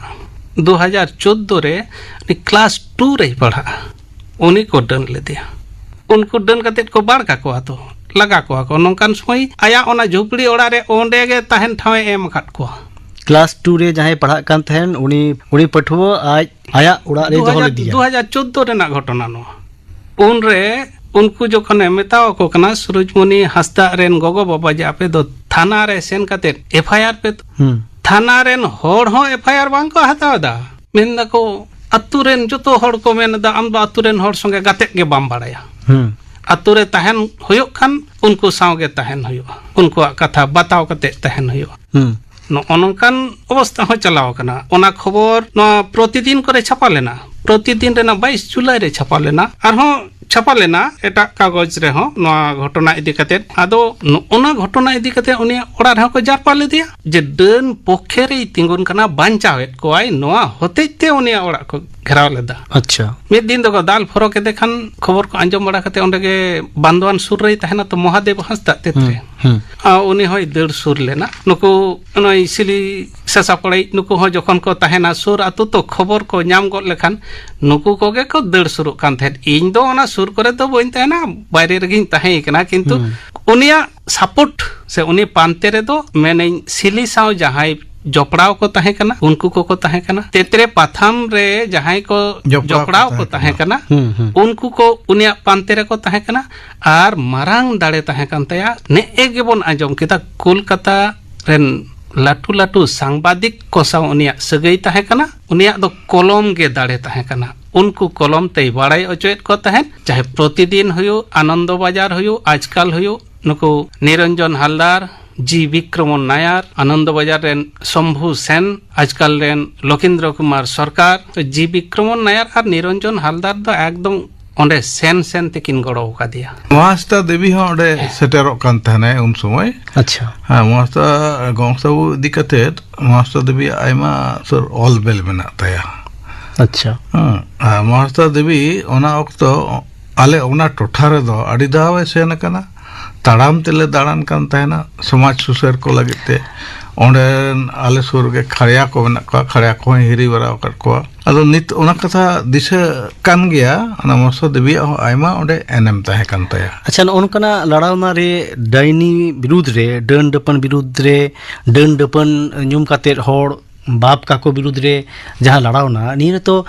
ᱫᱩ ᱦᱟᱡᱟᱨ ᱪᱳᱫᱽᱫᱳ ᱨᱮ ᱩᱱᱤ ᱠᱞᱟᱥ ᱴᱩ ᱨᱮᱭ ᱯᱟᱲᱦᱟᱜᱼᱟ, ᱩᱱᱤ ᱠᱚ ᱰᱟᱹᱱ ᱞᱮᱫᱮᱭᱟ᱾ ᱩᱱᱠᱩ ᱰᱟᱹᱱ ᱠᱟᱛᱮᱫ ᱠᱚ ᱵᱟᱲ ᱠᱟᱠᱚᱣᱟ ᱛᱚ, ᱞᱟᱜᱟ ᱠᱚᱣᱟ ᱠᱚ᱾ ᱱᱚᱝᱠᱟᱱ ᱥᱚᱢᱚᱭ ᱟᱭᱟᱜ ᱚᱱᱟ ᱡᱷᱩᱯᱲᱤ ᱚᱲᱟᱜ ᱨᱮ ᱚᱸᱰᱮ ᱜᱮ ᱛᱟᱦᱮᱱ ᱴᱷᱟᱶ ᱮ ᱮᱢ ᱟᱠᱟᱫ ᱠᱚᱣᱟ᱾ ᱠᱞᱟᱥ ᱴᱩ ᱨᱮ ᱡᱟᱦᱟᱸᱭ ᱯᱟᱲᱦᱟᱜ ᱠᱟᱱ ᱛᱟᱦᱮᱱ, ᱩᱱᱤ, ᱩᱱᱤ ᱯᱟᱹᱴᱷᱩᱣᱟᱹ ᱟᱡ, ᱟᱭᱟᱜ ᱚᱲᱟᱜ ᱨᱮ ᱫᱚᱦᱚ ᱫᱩ ᱦᱟᱡᱟᱨ, ᱞᱮᱫᱮᱭᱟ᱾ ᱫᱩ ᱦᱟᱡᱟᱨ ᱪᱳᱫᱽᱫᱳ ᱨᱮᱱᱟᱜ ᱜᱷᱚᱴᱚᱱᱟ ᱱᱚᱣᱟ᱾ ᱩᱱᱨᱮ ᱩᱱᱠᱩ ᱡᱚᱠᱷᱚᱱᱮ ᱢᱮᱛᱟᱣᱟᱠᱚ ᱠᱟᱱᱟ, ᱥᱩᱨᱚᱡᱽᱢᱚᱱᱤ ᱦᱟᱸᱥᱫᱟᱜ ᱨᱮᱱ ᱜᱚᱜᱚ ᱵᱟᱵᱟ, ᱡᱮ ᱟᱯᱮ ᱫᱚ ᱛᱷᱟᱱᱟ ᱨᱮ ᱥᱮᱱ ᱠᱟᱛᱮᱫ ᱮᱯᱷ ᱟᱭ ᱟᱨ ᱯᱮ᱾ ᱦᱩᱸ᱾ ᱛᱷᱟᱱᱟ ᱨᱮᱱ ᱦᱚᱲ ᱦᱚᱸ ᱮᱯᱷ ᱟᱭ ᱟᱨ ᱵᱟᱝ ᱠᱚ ᱦᱟᱛᱟᱣ ᱮᱫᱟ᱾ ᱢᱮᱱ ᱫᱟᱠᱚ, ᱟᱛᱳ ᱨᱮᱱ ᱡᱚᱛᱚ ᱦᱚᱲ ᱠᱚ ᱢᱮᱱ ᱮᱫᱟ, ᱟᱢ ᱫᱚ ᱟᱛᱳ ᱨᱮᱱ ᱦᱚᱲ ᱥᱚᱸᱜᱮ ᱜᱟᱛᱮᱜ ᱜᱮ ᱵᱟᱢ ᱵᱟᱲᱟᱭᱟ᱾ ᱦᱩᱸ᱾ ᱟᱛᱳ ᱨᱮ ᱛᱟᱦᱮᱱ ᱦᱩᱭᱩᱜ ᱠᱷᱟᱱ ᱩᱱᱠᱩ ᱥᱟᱶ ᱜᱮ ᱛᱟᱦᱮᱱ ᱦᱩᱭᱩᱜᱼᱟ, ᱩᱱᱠᱩᱣᱟᱜ ᱠᱟᱛᱷᱟ ᱵᱟᱛᱟᱣ ᱠᱟᱛᱮ ᱛᱟᱦᱮᱱ ᱦᱩᱭᱩᱜᱼᱟ᱾ ᱦᱩᱸ᱾ ᱱᱚᱜᱼᱚ ᱱᱚᱝᱠᱟᱱ ᱚᱵᱚᱥᱛᱟ ᱦᱚᱸ ᱪᱟᱞᱟᱣ ᱟᱠᱟᱱᱟ᱾ ᱚᱱᱟ ᱠᱷᱚᱵᱚᱨ ᱱᱚᱣᱟ ᱯᱨᱚᱛᱤᱫᱤᱱ ᱠᱚᱨᱮ ᱪᱷᱟᱯᱟ ᱞᱮᱱᱟ, ᱯᱨᱚᱛᱤᱫᱤᱱ ᱨᱮᱱᱟᱜ ᱵᱟᱭᱤᱥ ᱡᱩᱞᱟᱭ ᱨᱮ ᱪᱷᱟᱯᱟ ᱞᱮᱱᱟ, ᱟᱨᱦᱚᱸ ᱪᱷᱟᱯᱟ ᱞᱮᱱᱟ ᱮᱴᱟᱜ ᱠᱟᱜᱚᱡᱽ ᱨᱮᱦᱚᱸ ᱱᱚᱣᱟ ᱜᱷᱚᱴᱚᱱᱟ ᱤᱫᱤ ᱠᱟᱛᱮ᱾ ᱟᱫᱚ ᱱᱚᱜᱼᱚ ᱱᱟ ᱜᱷᱚᱴᱚᱱᱟ ᱤᱫᱤ ᱠᱟᱛᱮ ᱩᱱᱤᱭᱟᱜ ᱚᱲᱟᱜ ᱨᱮᱦᱚᱸ ᱠᱚ ᱡᱟᱨᱯᱟ ᱞᱮᱫᱮᱭᱟ, ᱡᱮ ᱰᱟᱹᱱ ᱯᱚᱠᱠᱷᱮ ᱨᱮᱭ ᱛᱤᱸᱜᱩᱱ ᱠᱟᱱᱟ, ᱵᱟᱧᱪᱟᱣᱮᱫ ᱠᱚᱣᱟᱭ, ᱱᱚᱣᱟ ᱦᱚᱛᱮᱡ ᱛᱮ ᱩᱱᱤᱭᱟᱜ ᱚᱲᱟᱜ ᱠᱚ ᱜᱷᱮᱨᱟᱣ ᱞᱮᱫᱟ᱾ ᱟᱪᱪᱷᱟ᱾ ᱢᱤᱫ ᱫᱤᱱ ᱫᱚᱠᱚ ᱫᱟᱞ ᱯᱷᱚᱨᱚᱠ ᱮᱫᱮ ᱠᱷᱟᱱ ᱠᱷᱚᱵᱚᱨ ᱠᱚ ᱟᱸᱡᱚᱢ ᱵᱟᱲᱟ ᱠᱟᱛᱮ, ᱚᱸᱰᱮ ᱜᱮ ᱵᱟᱱᱫᱳᱣᱟᱱ ᱥᱩᱨ ᱨᱮᱭ ᱛᱟᱦᱮᱱᱟ ᱛᱚ, ᱢᱚᱦᱟᱫᱮᱵ ᱦᱟᱸᱥᱫᱟ ᱛᱮᱛᱨᱮ᱾ ᱦᱩᱸ, ᱦᱩᱸ᱾ ᱟᱨ ᱩᱱᱤ ᱦᱚᱸᱭ ᱫᱟᱹᱲ ᱥᱩᱨ ᱞᱮᱱᱟ᱾ ᱱᱩᱠᱩ ᱱᱩᱭ ᱥᱤᱞᱤ ᱥᱟᱥᱟᱯᱟᱲᱤᱡ ᱱᱩᱠᱩ ᱦᱚᱸ ᱡᱚᱠᱷᱚᱱ ᱠᱚ ᱛᱟᱦᱮᱱᱟ ᱥᱩᱨ ᱟᱹᱛᱩ, ᱛᱚ ᱠᱷᱚᱵᱚᱨ ᱠᱚ ᱧᱟᱢ ᱜᱚᱫ ᱞᱮᱠᱷᱟᱱ ᱱᱩᱠᱩ ᱠᱚᱜᱮ ᱠᱚ ᱫᱟᱹᱲ ᱥᱩᱨᱩᱜ ᱠᱟᱱ ᱛᱟᱦᱮᱸᱫ᱾ ᱤᱧ ᱫᱚ ᱚᱱᱟ ᱥᱩᱨ ᱠᱚᱨᱮ ᱫᱚ ᱵᱟᱹᱧ ᱛᱟᱦᱮᱱᱟ, ᱵᱟᱭᱨᱮ ᱨᱮᱜᱮᱧ ᱛᱟᱦᱮᱸ ᱠᱟᱱᱟ, ᱠᱤᱱᱛᱩ ᱦᱩᱸ᱾ ᱩᱱᱤᱭᱟᱜ ᱥᱟᱯᱳᱨᱴ ᱥᱮ ᱩᱱᱤ ᱯᱟᱱᱛᱮ ᱨᱮᱫᱚ ᱢᱮᱱᱟᱹᱧ ᱥᱤᱞᱤ ᱥᱟᱶ ᱡᱟᱦᱟᱸᱭ ᱡᱚᱯᱲᱟᱣ ᱠᱚ ᱛᱟᱦᱮᱸ ᱠᱟᱱᱟ, ᱩᱱᱠᱩ ᱠᱚᱠᱚ ᱛᱟᱦᱮᱸ ᱠᱟᱱᱟ᱾ ᱛᱮᱛᱨᱮ ᱯᱟᱛᱷᱟᱢ ᱨᱮ ᱡᱟᱦᱟᱸᱭ ᱠᱚ ᱡᱚᱯᱲᱟᱣ ᱠᱚ ᱡᱚᱯᱲᱟᱣ ᱠᱚ ᱛᱟᱦᱮᱸ ᱛᱟᱦᱮᱸ ᱠᱟᱱᱟ᱾ ᱠᱟᱱᱟ, ᱦᱩᱸ, ᱦᱩᱸ᱾ ᱩᱱᱠᱩ ᱠᱚ ᱩᱱᱤᱭᱟᱜ ᱯᱟᱱᱛᱮ ᱨᱮᱠᱚ ᱛᱟᱦᱮᱸ ᱠᱟᱱᱟ᱾ ᱟᱨ ᱢᱟᱨᱟᱝ ᱫᱟᱲᱮ ᱛᱟᱦᱮᱸ ᱠᱟᱱ ᱛᱟᱭᱟ᱾ ᱱᱮᱜᱼᱮ ᱜᱮᱵᱚᱱ ᱟᱸᱡᱚᱢ ᱠᱮᱫᱟ, ᱠᱳᱞᱠᱟᱛᱟ ᱨᱮᱱ ᱞᱟᱹᱴᱩ ᱞᱟᱹᱴᱩ ᱥᱟᱝᱵᱟᱫᱤᱠ ᱠᱚ ᱥᱟᱶ ᱩᱱᱤᱭᱟᱜ ᱥᱟᱹᱜᱟᱹᱭ ᱛᱟᱦᱮᱸ ᱠᱟᱱᱟ᱾ ᱩᱱᱤᱭᱟᱜ ᱫᱚ ᱠᱚᱞᱚᱢ ᱜᱮ ᱫᱟᱲᱮ ᱛᱟᱦᱮᱸ ᱠᱟᱱᱟ᱾ ᱩᱱᱠᱩ ᱠᱚᱞᱚᱢ ᱛᱮᱭ ᱵᱟᱲᱟᱭ ᱚᱪᱚᱭᱮᱫ ᱠᱚ ᱛᱟᱦᱮᱸᱫ, ᱪᱟᱦᱮ ᱯᱨᱚᱛᱤᱫᱤᱱ ᱦᱩᱭᱩᱜ, ᱟᱱᱚᱱᱫᱚ ᱵᱟᱡᱟᱨ ᱦᱩᱭᱩᱜ, ᱟᱡᱽᱠᱟᱞ ᱦᱩᱭᱩᱜ, ᱱᱩᱠᱩ ᱱᱤᱨᱚᱧᱡᱚᱱ ᱦᱟᱞᱫᱟᱨ, ᱡᱤ ᱵᱤᱠᱨᱚᱢᱚᱱ ᱱᱟᱭᱟᱨ, ᱟᱱᱚᱱᱫᱚ ᱵᱟᱡᱟᱨ ᱨᱮᱱ ᱥᱚᱢᱵᱷᱩ ᱥᱮᱱ, ᱟᱡᱽᱠᱟᱞ ᱨᱮᱱ ᱞᱚᱠᱤᱱᱫᱨᱚ ᱠᱩᱢᱟᱨ ᱥᱚᱨᱠᱟᱨ, ᱡᱤ ᱵᱤᱠᱨᱚᱢᱚᱱ ᱱᱟᱭᱟᱨ ᱟᱨ ᱱᱤᱨᱚᱧᱡᱚᱱ ᱦᱟᱞᱫᱟᱨ ᱫᱚ ᱮᱠᱫᱚᱢ ᱚᱸᱰᱮ ᱥᱮᱱ ᱥᱮᱱ ᱛᱮᱠᱤᱱ ᱜᱚᱲᱚ ᱟᱠᱟᱫᱮᱭᱟ᱾ ᱢᱚᱦᱟᱥᱛᱟ ᱫᱮᱵᱤ ᱦᱚᱸ ᱚᱸᱰᱮ ᱦᱮᱸ᱾ ᱥᱮᱴᱮᱨᱚᱜ ᱠᱟᱱ ᱛᱟᱦᱮᱱᱟᱭ ᱩᱱ ᱥᱚᱢᱚᱭ᱾ ᱟᱪᱪᱷᱟ᱾ ᱦᱮᱸ, ᱢᱚᱦᱟᱥᱛᱟ ᱜᱚᱝᱥᱟᱵᱩ ᱤᱫᱤ ᱠᱟᱛᱮᱫ ᱢᱚᱦᱟᱥᱛᱟ ᱫᱮᱵᱤᱭᱟᱜ ᱟᱭᱢᱟ ᱩᱛᱟᱹᱨ ᱚᱞ ᱵᱮᱞ ᱢᱮᱱᱟᱜ ᱛᱟᱭᱟ᱾ ᱟᱪᱪᱷᱟ᱾ ᱦᱮᱸ, ᱟᱨ ᱢᱚᱦᱟᱥᱛᱟ ᱫᱮᱵᱤ ᱚᱱᱟ ᱚᱠᱛᱚ ᱟᱞᱮ ᱚᱱᱟ ᱴᱚᱴᱷᱟ ᱨᱮᱫᱚ ᱟᱹᱰᱤ ᱫᱷᱟᱣ ᱮ ᱥᱮᱱ ᱟᱠᱟᱱᱟ᱾ ᱛᱟᱲᱟᱢ ᱛᱮᱞᱮ ᱫᱟᱬᱟᱱ ᱠᱟᱱ ᱛᱟᱦᱮᱱᱟ ᱥᱚᱢᱟᱡᱽ ᱥᱩᱥᱟᱹᱨ ᱠᱚ ᱞᱟᱹᱜᱤᱫ ᱛᱮ᱾ ᱚᱸᱰᱮ ᱟᱞᱮ ᱥᱩᱨ ᱨᱮᱜᱮ ᱠᱷᱟᱲᱭᱟ ᱠᱚ ᱢᱮᱱᱟᱜ ᱠᱚᱣᱟ, ᱠᱷᱟᱲᱭᱟ ᱠᱚᱦᱚᱸᱭ ᱦᱤᱨᱤ ᱵᱟᱲᱟ ᱟᱠᱟᱫ ᱠᱚᱣᱟ᱾ ᱟᱫᱚ ᱱᱤᱛ ᱚᱱᱟ ᱠᱟᱛᱷᱟ ᱫᱤᱥᱟᱹ ᱠᱟᱱ ᱜᱮᱭᱟ, ᱚᱱᱟ ᱢᱚᱨᱥᱟ ᱫᱮᱵᱤᱭᱟᱜ ᱦᱚᱸ ᱟᱭᱢᱟ ᱚᱸᱰᱮ ᱮᱱᱮᱢ ᱛᱟᱦᱮᱸ ᱠᱟᱱ ᱛᱟᱭᱟ᱾ ᱟᱪᱪᱷᱟ, ᱱᱚᱜᱼᱚ ᱱᱚᱝᱠᱟᱱᱟᱜ ᱞᱟᱲᱟᱣᱱᱟ ᱨᱮ ᱰᱟᱹᱭᱱᱤ ᱵᱤᱨᱩᱫᱽ ᱨᱮ, ᱰᱟᱹᱱ ᱰᱟᱹᱯᱟᱹᱱ ᱵᱤᱨᱩᱫᱽ ᱨᱮ, ᱰᱟᱹᱱ ᱰᱟᱹᱯᱟᱹᱱ ᱧᱩᱢ ᱠᱟᱛᱮᱫ ᱦᱚᱲ ᱵᱟᱯ ᱠᱟᱠᱚ ᱵᱤᱨᱩᱫᱽ ᱨᱮ ᱡᱟᱦᱟᱸ ᱞᱟᱲᱟᱣᱱᱟ, ᱱᱤᱭᱟᱹ ᱨᱮᱛᱚ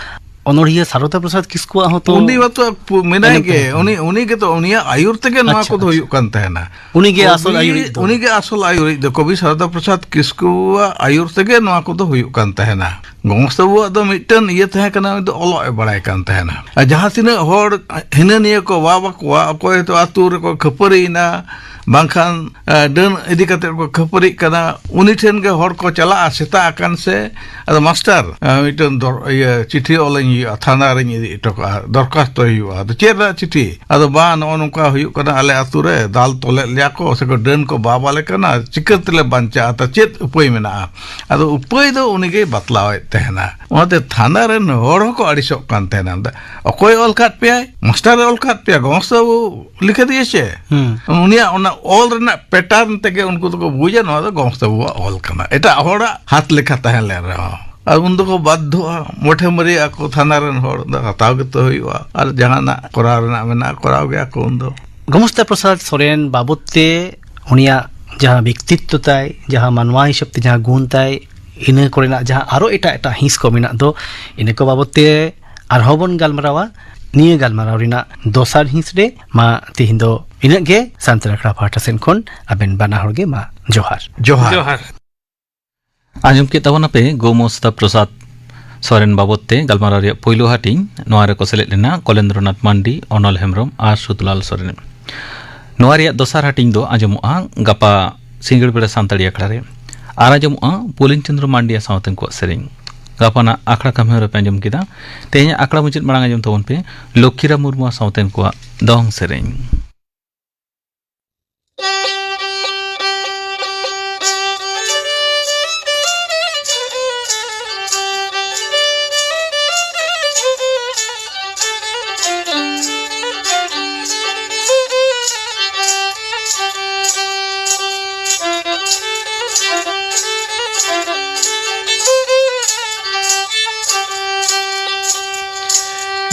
ᱚᱱᱚᱲᱦᱤᱭᱟᱹ ᱥᱟᱨᱚᱫᱟ ᱯᱨᱚᱥᱟᱫᱽ ᱠᱤᱥᱠᱩᱣᱟᱜ ᱦᱚᱸ ᱛᱚ ᱩᱱᱤ ᱢᱟᱛᱚ ᱯᱩ-, ᱢᱮᱱᱟᱭ ᱮᱱᱮᱢ ᱜᱮ, ᱛᱟᱦᱮᱸ ᱠᱟᱱᱟ᱾ ᱩᱱᱤ, ᱩᱱᱤ ᱜᱮᱛᱚ, ᱩᱱᱤᱭᱟᱜ ᱟᱭᱩᱨ ᱛᱮᱜᱮ ᱱᱚᱣᱟ ᱟᱪᱪᱷᱟ, ᱠᱚᱫᱚ ᱟᱪᱪᱷᱟ᱾ ᱦᱩᱭᱩᱜ ᱠᱟᱱ ᱛᱟᱦᱮᱱᱟ᱾ ᱩᱱᱤ ᱜᱮ ᱟᱥᱚᱞ ᱠᱚᱵᱤ, ᱟᱭᱩᱨᱤᱡ ᱫᱚ᱾ ᱩᱱᱤ ᱜᱮ ᱟᱥᱚᱞ ᱟᱭᱩᱨᱤᱡ ᱫᱚ᱾ ᱠᱚᱵᱤ ᱥᱟᱨᱚᱫᱟ ᱯᱨᱚᱥᱟᱫᱽ ᱠᱤᱥᱠᱩᱣᱟᱜ ᱟᱭᱩᱨ ᱛᱮᱜᱮ ᱱᱚᱣᱟ ᱠᱚᱫᱚ ᱦᱩᱭᱩᱜ ᱠᱟᱱ ᱛᱟᱦᱮᱱᱟ᱾ ᱜᱚᱢᱚᱥ ᱛᱟᱵᱩᱣᱟᱜ ᱫᱚ ᱢᱤᱫᱴᱮᱱ ᱤᱭᱟᱹ ᱛᱟᱦᱮᱸ ᱠᱟᱱᱟ, ᱩᱱᱤ ᱫᱚ ᱚᱞᱚᱜ ᱮ ᱵᱟᱲᱟᱭ ᱠᱟᱱ ᱛᱟᱦᱮᱱᱟ᱾ ᱟᱨ ᱡᱟᱦᱟᱸ ᱛᱤᱱᱟᱹᱜ ᱦᱚᱲ ᱦᱤᱱᱟᱹ ᱱᱤᱭᱟᱹ ᱠᱚ ᱵᱟᱵ ᱟᱠᱚᱣᱟ, ᱚᱠᱚᱭ ᱦᱚᱭᱛᱳ ᱟᱹᱛᱩ ᱨᱮᱠᱚ ᱠᱷᱟᱹᱯᱟᱹᱨᱤᱭᱮᱱᱟ, ᱵᱟᱝᱠᱷᱟᱱ, ᱮ, ᱰᱟᱹᱱ ᱤᱫᱤ ᱠᱟᱛᱮ ᱠᱚ ᱠᱷᱟᱹᱯᱟᱹᱨᱤᱜ ᱠᱟᱱᱟ, ᱩᱱᱤ ᱴᱷᱮᱱ ᱜᱮ ᱦᱚᱲ ᱠᱚ ᱪᱟᱞᱟᱜᱼᱟ ᱥᱮᱛᱟᱜ ᱟᱠᱟᱱ ᱥᱮ, "ᱟᱫᱚ ᱢᱟᱥᱴᱟᱨ, ᱮ, ᱢᱤᱫᱴᱮᱱ ᱫᱚᱨ-, ᱤᱭᱟᱹ, ᱪᱤᱴᱷᱤ ᱚᱞᱤᱧ ᱦᱩᱭᱩᱜᱼᱟ, ᱛᱷᱟᱱᱟ ᱨᱤᱧ ᱤᱫᱤ ᱦᱚᱴᱚ ᱠᱟᱜᱼᱟ, ᱫᱚᱨᱠᱷᱟᱥᱛᱚᱭ ᱦᱩᱭᱩᱜᱼᱟ᱾" "ᱟᱫᱚ ᱪᱮᱫ ᱨᱮᱱᱟᱜ ᱪᱤᱴᱷᱤ?" "ᱟᱫᱚ ᱵᱟᱝ, ᱱᱚᱜᱼᱚ ᱱᱚᱝᱠᱟ ᱦᱩᱭᱩᱜ ᱠᱟᱱᱟ, ᱟᱞᱮ ᱟᱹᱛᱩ ᱨᱮ ᱫᱟᱞ ᱛᱚᱞᱮᱫ ᱞᱮᱭᱟ ᱠᱚ, ᱥᱮ ᱠᱚ ᱰᱟᱹᱱ ᱠᱚ ᱵᱟᱵ ᱟᱞᱮ ᱠᱟᱱᱟ, ᱪᱤᱠᱟᱹ ᱛᱮᱞᱮ ᱵᱟᱧᱪᱟᱜᱼᱟ? ᱛᱟ ᱪᱮᱫ ᱩᱯᱟᱹᱭ ᱢᱮᱱᱟᱜᱼᱟ?" ᱟᱫᱚ ᱩᱯᱟᱹᱭ ᱫᱚ ᱩᱱᱤ ᱜᱮᱭ ᱵᱟᱛᱞᱟᱣᱮᱫ ᱛᱟᱦᱮᱱᱟ᱾ ᱚᱱᱟᱛᱮ ᱛᱷᱟᱱᱟ ᱨᱮᱱ ᱦᱚᱲ ᱦᱚᱸᱠᱚ ᱟᱹᱲᱤᱥᱚᱜ ᱠᱟᱱ ᱛᱟᱦᱮᱱᱟ᱾ ᱚᱠᱚᱭ ᱚᱞ ᱠᱟᱫ ᱯᱮᱭᱟᱭ? ᱢᱟᱥᱴᱟᱨᱮ ᱚᱞ ᱠᱟᱫ ᱯᱮᱭᱟ, ᱜᱚᱢᱚᱥ ᱵᱟᱹᱵᱩ ᱞᱤᱠᱷᱟᱹ ᱫᱤᱭᱮ ᱪᱮ? ᱦᱩᱸ᱾ ᱩᱱᱤᱭᱟᱜ ᱚᱱᱟ ᱚᱞ ᱨᱮᱱᱟᱜ pattern ᱛᱮᱜᱮ ᱩᱱᱠᱩ ᱫᱚᱠᱚ ᱵᱩᱡᱟ ᱱᱚᱣᱟ ᱫᱚ ᱜᱚᱢᱚᱥ ᱵᱟᱹᱵᱩᱣᱟᱜ ᱚᱞ ᱠᱟᱱᱟ, ᱮᱴᱟᱜ ᱦᱚᱲᱟᱜ ᱦᱟᱛ ᱞᱮᱠᱷᱟ ᱛᱟᱦᱮᱸ ᱞᱮᱱ ᱨᱮᱦᱚᱸ᱾ ᱟᱨ ᱩᱱ ᱫᱚᱠᱚ ᱵᱟᱫᱽᱫᱷᱚᱜᱼᱟ, ᱢᱚᱴᱷᱮ ᱢᱟᱹᱨᱤ ᱟᱠᱚ ᱛᱷᱟᱱᱟ ᱨᱮᱱ ᱦᱚᱲ ᱫᱚ ᱦᱟᱛᱟᱣ ᱜᱮᱛᱚ ᱦᱩᱭᱩᱜᱼᱟ, ᱟᱨ ᱡᱟᱦᱟᱱᱟᱜ ᱠᱚᱨᱟᱣ ᱨᱮᱱᱟᱜ ᱢᱮᱱᱟᱜᱼᱟ, ᱠᱚᱨᱟᱣ ᱜᱮᱭᱟ ᱠᱚ ᱩᱱ ᱫᱚ᱾ ᱜᱚᱢᱚᱥᱛᱟ ᱯᱨᱚᱥᱟᱫᱽ ᱥᱚᱨᱮᱱ ᱵᱟᱵᱚᱫ ᱛᱮ ᱩᱱᱤᱭᱟᱜ ᱡᱟᱦᱟᱸ ᱵᱮᱠᱛᱤᱛᱛᱚ ᱛᱟᱭ, ᱡᱟᱦᱟᱸ ᱢᱟᱱᱣᱟ ᱦᱤᱥᱟᱹᱵ ᱛᱮ ᱡᱟᱦᱟᱸ ᱜᱩᱱ ᱛᱟᱭ, ᱤᱱᱟᱹ ᱠᱚᱨᱮᱱᱟᱜ ᱡᱟᱦᱟᱸ ᱟᱨᱚ ᱮᱴᱟᱜ ᱮᱴᱟᱜ ᱦᱤᱸᱥ ᱠᱚ ᱢᱮᱱᱟᱜ ᱫᱚ, ᱤᱱᱟᱹ ᱠᱚ ᱵᱟᱵᱚᱫ ᱛᱮ ᱟᱨᱦᱚᱸ ᱵᱚᱱ ᱜᱟᱞᱢᱟᱨᱟᱣᱟ ᱱᱤᱭᱟᱹ ᱜᱟᱞᱢᱟᱨᱟᱣ ᱨᱮᱱᱟᱜ ᱫᱚᱥᱟᱨ ᱦᱤᱸᱥ ᱨᱮ᱾ ᱢᱟ ᱛᱮᱦᱮᱧ ᱫᱚ ᱤᱱᱟᱹᱜ ᱜᱮ᱾ ᱥᱟᱱᱛᱟᱲ ᱟᱠᱷᱲᱟ ᱯᱟᱦᱴᱟ ᱥᱮᱱ ᱠᱷᱚᱱ ᱟᱵᱮᱱ ᱵᱟᱱᱟ ᱦᱚᱲ ᱜᱮ ᱢᱟ ᱡᱚᱦᱟᱨ᱾ ᱡᱚᱦᱟᱨ᱾ ᱡᱚᱦᱟᱨ᱾ ᱟᱸᱡᱚᱢ ᱠᱮᱫ ᱛᱟᱵᱚᱱᱟᱯᱮ ᱜᱳᱢᱚᱥᱛᱟ ᱯᱨᱚᱥᱟᱫᱽ ᱥᱚᱨᱮᱱ ᱵᱟᱵᱚᱫ ᱛᱮ ᱜᱟᱞᱢᱟᱨᱟᱣ ᱨᱮᱭᱟᱜ ᱯᱳᱭᱞᱳ ᱦᱟᱹᱴᱤᱧ᱾ ᱱᱚᱣᱟ ᱨᱮᱠᱚ ᱥᱮᱞᱮᱫ ᱞᱮᱱᱟ ᱠᱚᱞᱮᱱᱫᱨᱚᱱᱟᱛᱷ ᱢᱟᱱᱰᱤ, ᱚᱱᱚᱞ ᱦᱮᱢᱵᱨᱚᱢ ᱟᱨ ᱥᱩᱫᱷᱩᱞᱟᱞ ᱥᱚᱨᱮᱱ᱾ ᱱᱚᱣᱟ ᱨᱮᱭᱟᱜ ᱫᱚᱥᱟᱨ ᱦᱟᱹᱴᱤᱧ ᱫᱚ ᱟᱸᱡᱚᱢᱚᱜᱼᱟ ᱜᱟᱯᱟ ᱥᱤᱸᱜᱟᱹᱲ ᱵᱮᱲᱟ ᱥᱟᱱᱛᱟᱲᱤ ᱟᱠᱷᱲᱟ ᱨᱮ, ᱟᱨ ᱟᱸᱡᱚᱢᱚᱜᱼᱟ ᱯᱩᱞᱤᱱ ᱪᱚᱸᱫᱽᱨᱚ ᱢᱟᱱᱰᱤᱭᱟ ᱥᱟᱶᱛᱮ ᱩᱱᱠᱩᱣᱟᱜ ᱥᱮᱨᱮᱧ᱾ ᱜᱟᱯᱟᱱᱟᱜ ᱟᱠᱷᱲᱟ ᱠᱟᱹᱢᱤ ᱦᱚᱨᱟ ᱯᱮ ᱟᱸᱡᱚᱢ ᱠᱮᱫᱟ᱾ ᱛᱮᱦᱮᱧᱟᱜ ᱟᱠᱷᱲᱟ ᱢᱩᱪᱟᱹᱫ ᱢᱟᱲᱟᱝ ᱟᱸᱡᱚᱢ ᱛᱟᱵᱚᱱ ᱯᱮ ᱞᱚᱠᱠᱷᱤᱨᱟᱢ ᱢᱩᱨᱢᱩᱣᱟᱜ ᱥᱟᱶᱛᱮ ᱩᱱᱠᱩᱣᱟᱜ ᱫᱚᱝ ᱥᱮᱨᱮᱧ᱾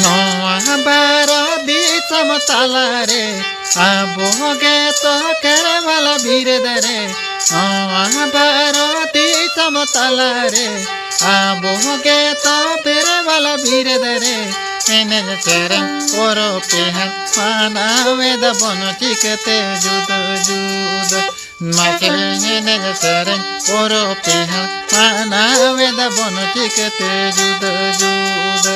ᱱᱚᱣᱟ ᱵᱷᱟᱨᱚᱛ ᱫᱤᱥᱚᱢ ᱛᱟᱞᱟᱨᱮ ᱟᱵᱚ ᱜᱮᱛᱚ ᱠᱷᱮᱨᱣᱟᱞ ᱵᱤᱨᱟᱹᱫ ᱨᱮ᱾ ᱱᱚᱣᱟ ᱵᱷᱟᱨᱚᱛ ᱫᱤᱥᱚᱢ ᱛᱟᱞᱟᱨᱮ ᱟᱵᱚ ᱜᱮᱛᱚ ᱠᱷᱮᱨᱣᱟᱞ ᱵᱤᱨᱟᱹᱫ ᱨᱮ᱾ ᱮᱱᱮᱡ ᱥᱮᱨᱮᱧ ᱯᱚᱨᱚᱵᱽ ᱯᱤᱦᱟᱹ ᱢᱟᱱᱟᱣ ᱮᱫᱟᱵᱚᱱ ᱪᱤᱠᱟᱹᱛᱮ ᱡᱩᱫᱟᱹ ᱡᱩᱫᱟᱹ᱾ ᱢᱟᱥᱮ ᱮᱱᱮᱡ ᱥᱮᱨᱮᱧ ᱯᱚᱨᱚᱵᱽ ᱯᱤᱦᱟᱹ ᱢᱟᱱᱟᱣ ᱮᱫᱟᱵᱚᱱ ᱪᱤᱠᱟᱹᱛᱮ ᱡᱩᱫᱟᱹ ᱡᱩᱫᱟᱹ᱾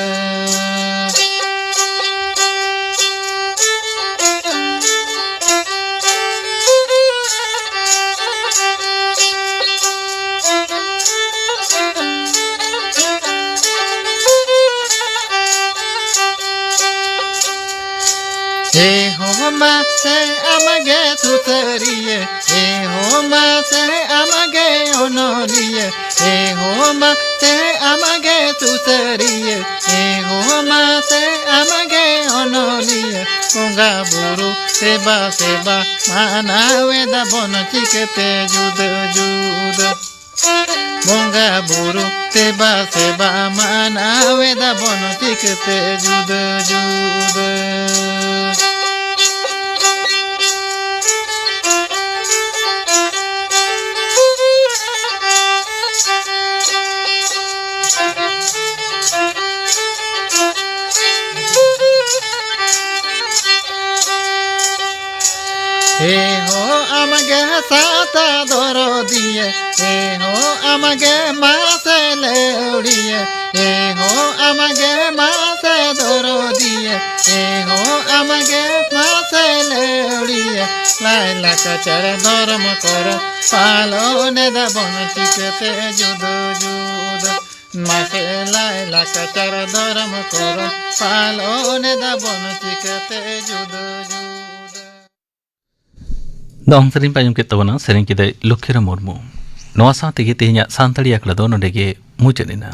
ᱮ ᱦᱳ ᱢᱟᱥᱮ ᱟᱢᱜᱮ ᱥᱩᱥᱟᱹᱨᱤᱭᱟᱹ, ᱮ ᱦᱳ ᱢᱟᱥᱮ ᱟᱢᱜᱮ ᱚᱱᱚᱞᱤᱭᱟᱹ, ᱮ ᱦᱳ ᱢᱟᱥᱮ ᱟᱢᱜᱮ ᱥᱩᱥᱟᱹᱨᱤᱭᱟᱹ, ᱮ ᱦᱳ ᱢᱟᱥᱮ ᱟᱢᱜᱮ ᱚᱱᱚᱞᱤᱭᱟᱹ᱾ ᱵᱚᱸᱜᱟ ᱵᱩᱨᱩ ᱥᱮᱵᱟ ᱥᱮᱵᱟ ᱢᱟᱱᱟᱣ ᱮᱫᱟᱵᱚᱱ ᱪᱤᱠᱟᱹᱛᱮ ᱡᱩᱫᱟᱹ ᱡᱩᱫᱟᱹ᱾ ᱵᱚᱸᱜᱟ ᱵᱩᱨᱩ ᱥᱮᱵᱟ ᱥᱮᱵᱟ ᱢᱟᱱᱟᱣ ᱮᱫᱟᱵᱚᱱ ᱪᱤᱠᱟᱹᱛᱮ ᱡᱩᱫᱟᱹ ᱡᱩᱫᱟᱹ᱾ ᱮ ᱦᱳ ᱟᱢᱜᱮ ᱥᱟᱶᱛᱟ ᱫᱚᱨᱚᱫᱤᱭᱟᱹ, ᱮ ᱦᱳ ᱟᱢᱜᱮ ᱢᱟᱥᱮ ᱞᱟᱹᱣᱲᱤᱭᱟᱹ, ᱮ ᱦᱳ ᱟᱢᱜᱮ ᱢᱟᱥᱮ ᱫᱚᱨᱚᱫᱤᱭᱟᱹ, ᱮ ᱦᱳ ᱟᱢᱜᱮ ᱢᱟᱥᱮ ᱞᱟᱹᱣᱲᱤᱭᱟᱹ᱾ ᱞᱟᱭ ᱞᱟᱠᱪᱟᱨ ᱫᱷᱚᱨᱚᱢ ᱠᱚᱨᱚᱢ ᱯᱟᱞᱚᱱ ᱮᱫᱟᱵᱚᱱ ᱪᱤᱠᱟᱹᱛᱮ ᱡᱩᱫᱟᱹ ᱡᱩᱫᱟᱹ᱾ ᱢᱟᱥᱮ ᱞᱟᱭ ᱞᱟᱠᱪᱟᱨ ᱫᱷᱚᱨᱚᱢ ᱠᱚᱨᱚᱢ ᱯᱟᱞᱚᱱ ᱮᱫᱟᱵᱚᱱ ᱪᱤᱠᱟᱹᱛᱮ ᱡᱩᱫᱟᱹ ᱡᱩᱫᱟᱹ᱾ ᱫᱚᱝ ᱥᱮᱨᱮᱧ ᱯᱮ ᱟᱸᱡᱚᱢ ᱠᱮᱫ ᱛᱟᱵᱚᱱᱟ, ᱥᱮᱨᱮᱧ ᱠᱮᱫᱟᱭ ᱞᱚᱠᱠᱷᱤᱨᱟᱢ ᱢᱩᱨᱢᱩ᱾ ᱱᱚᱣᱟ ᱥᱟᱶ ᱛᱮᱜᱮ ᱛᱮᱦᱮᱧᱟᱜ ᱥᱟᱱᱛᱟᱲᱤ ᱟᱠᱷᱲᱟ ᱫᱚ ᱱᱚᱰᱮ ᱜᱮ ᱢᱩᱪᱟᱹᱫ ᱮᱱᱟ᱾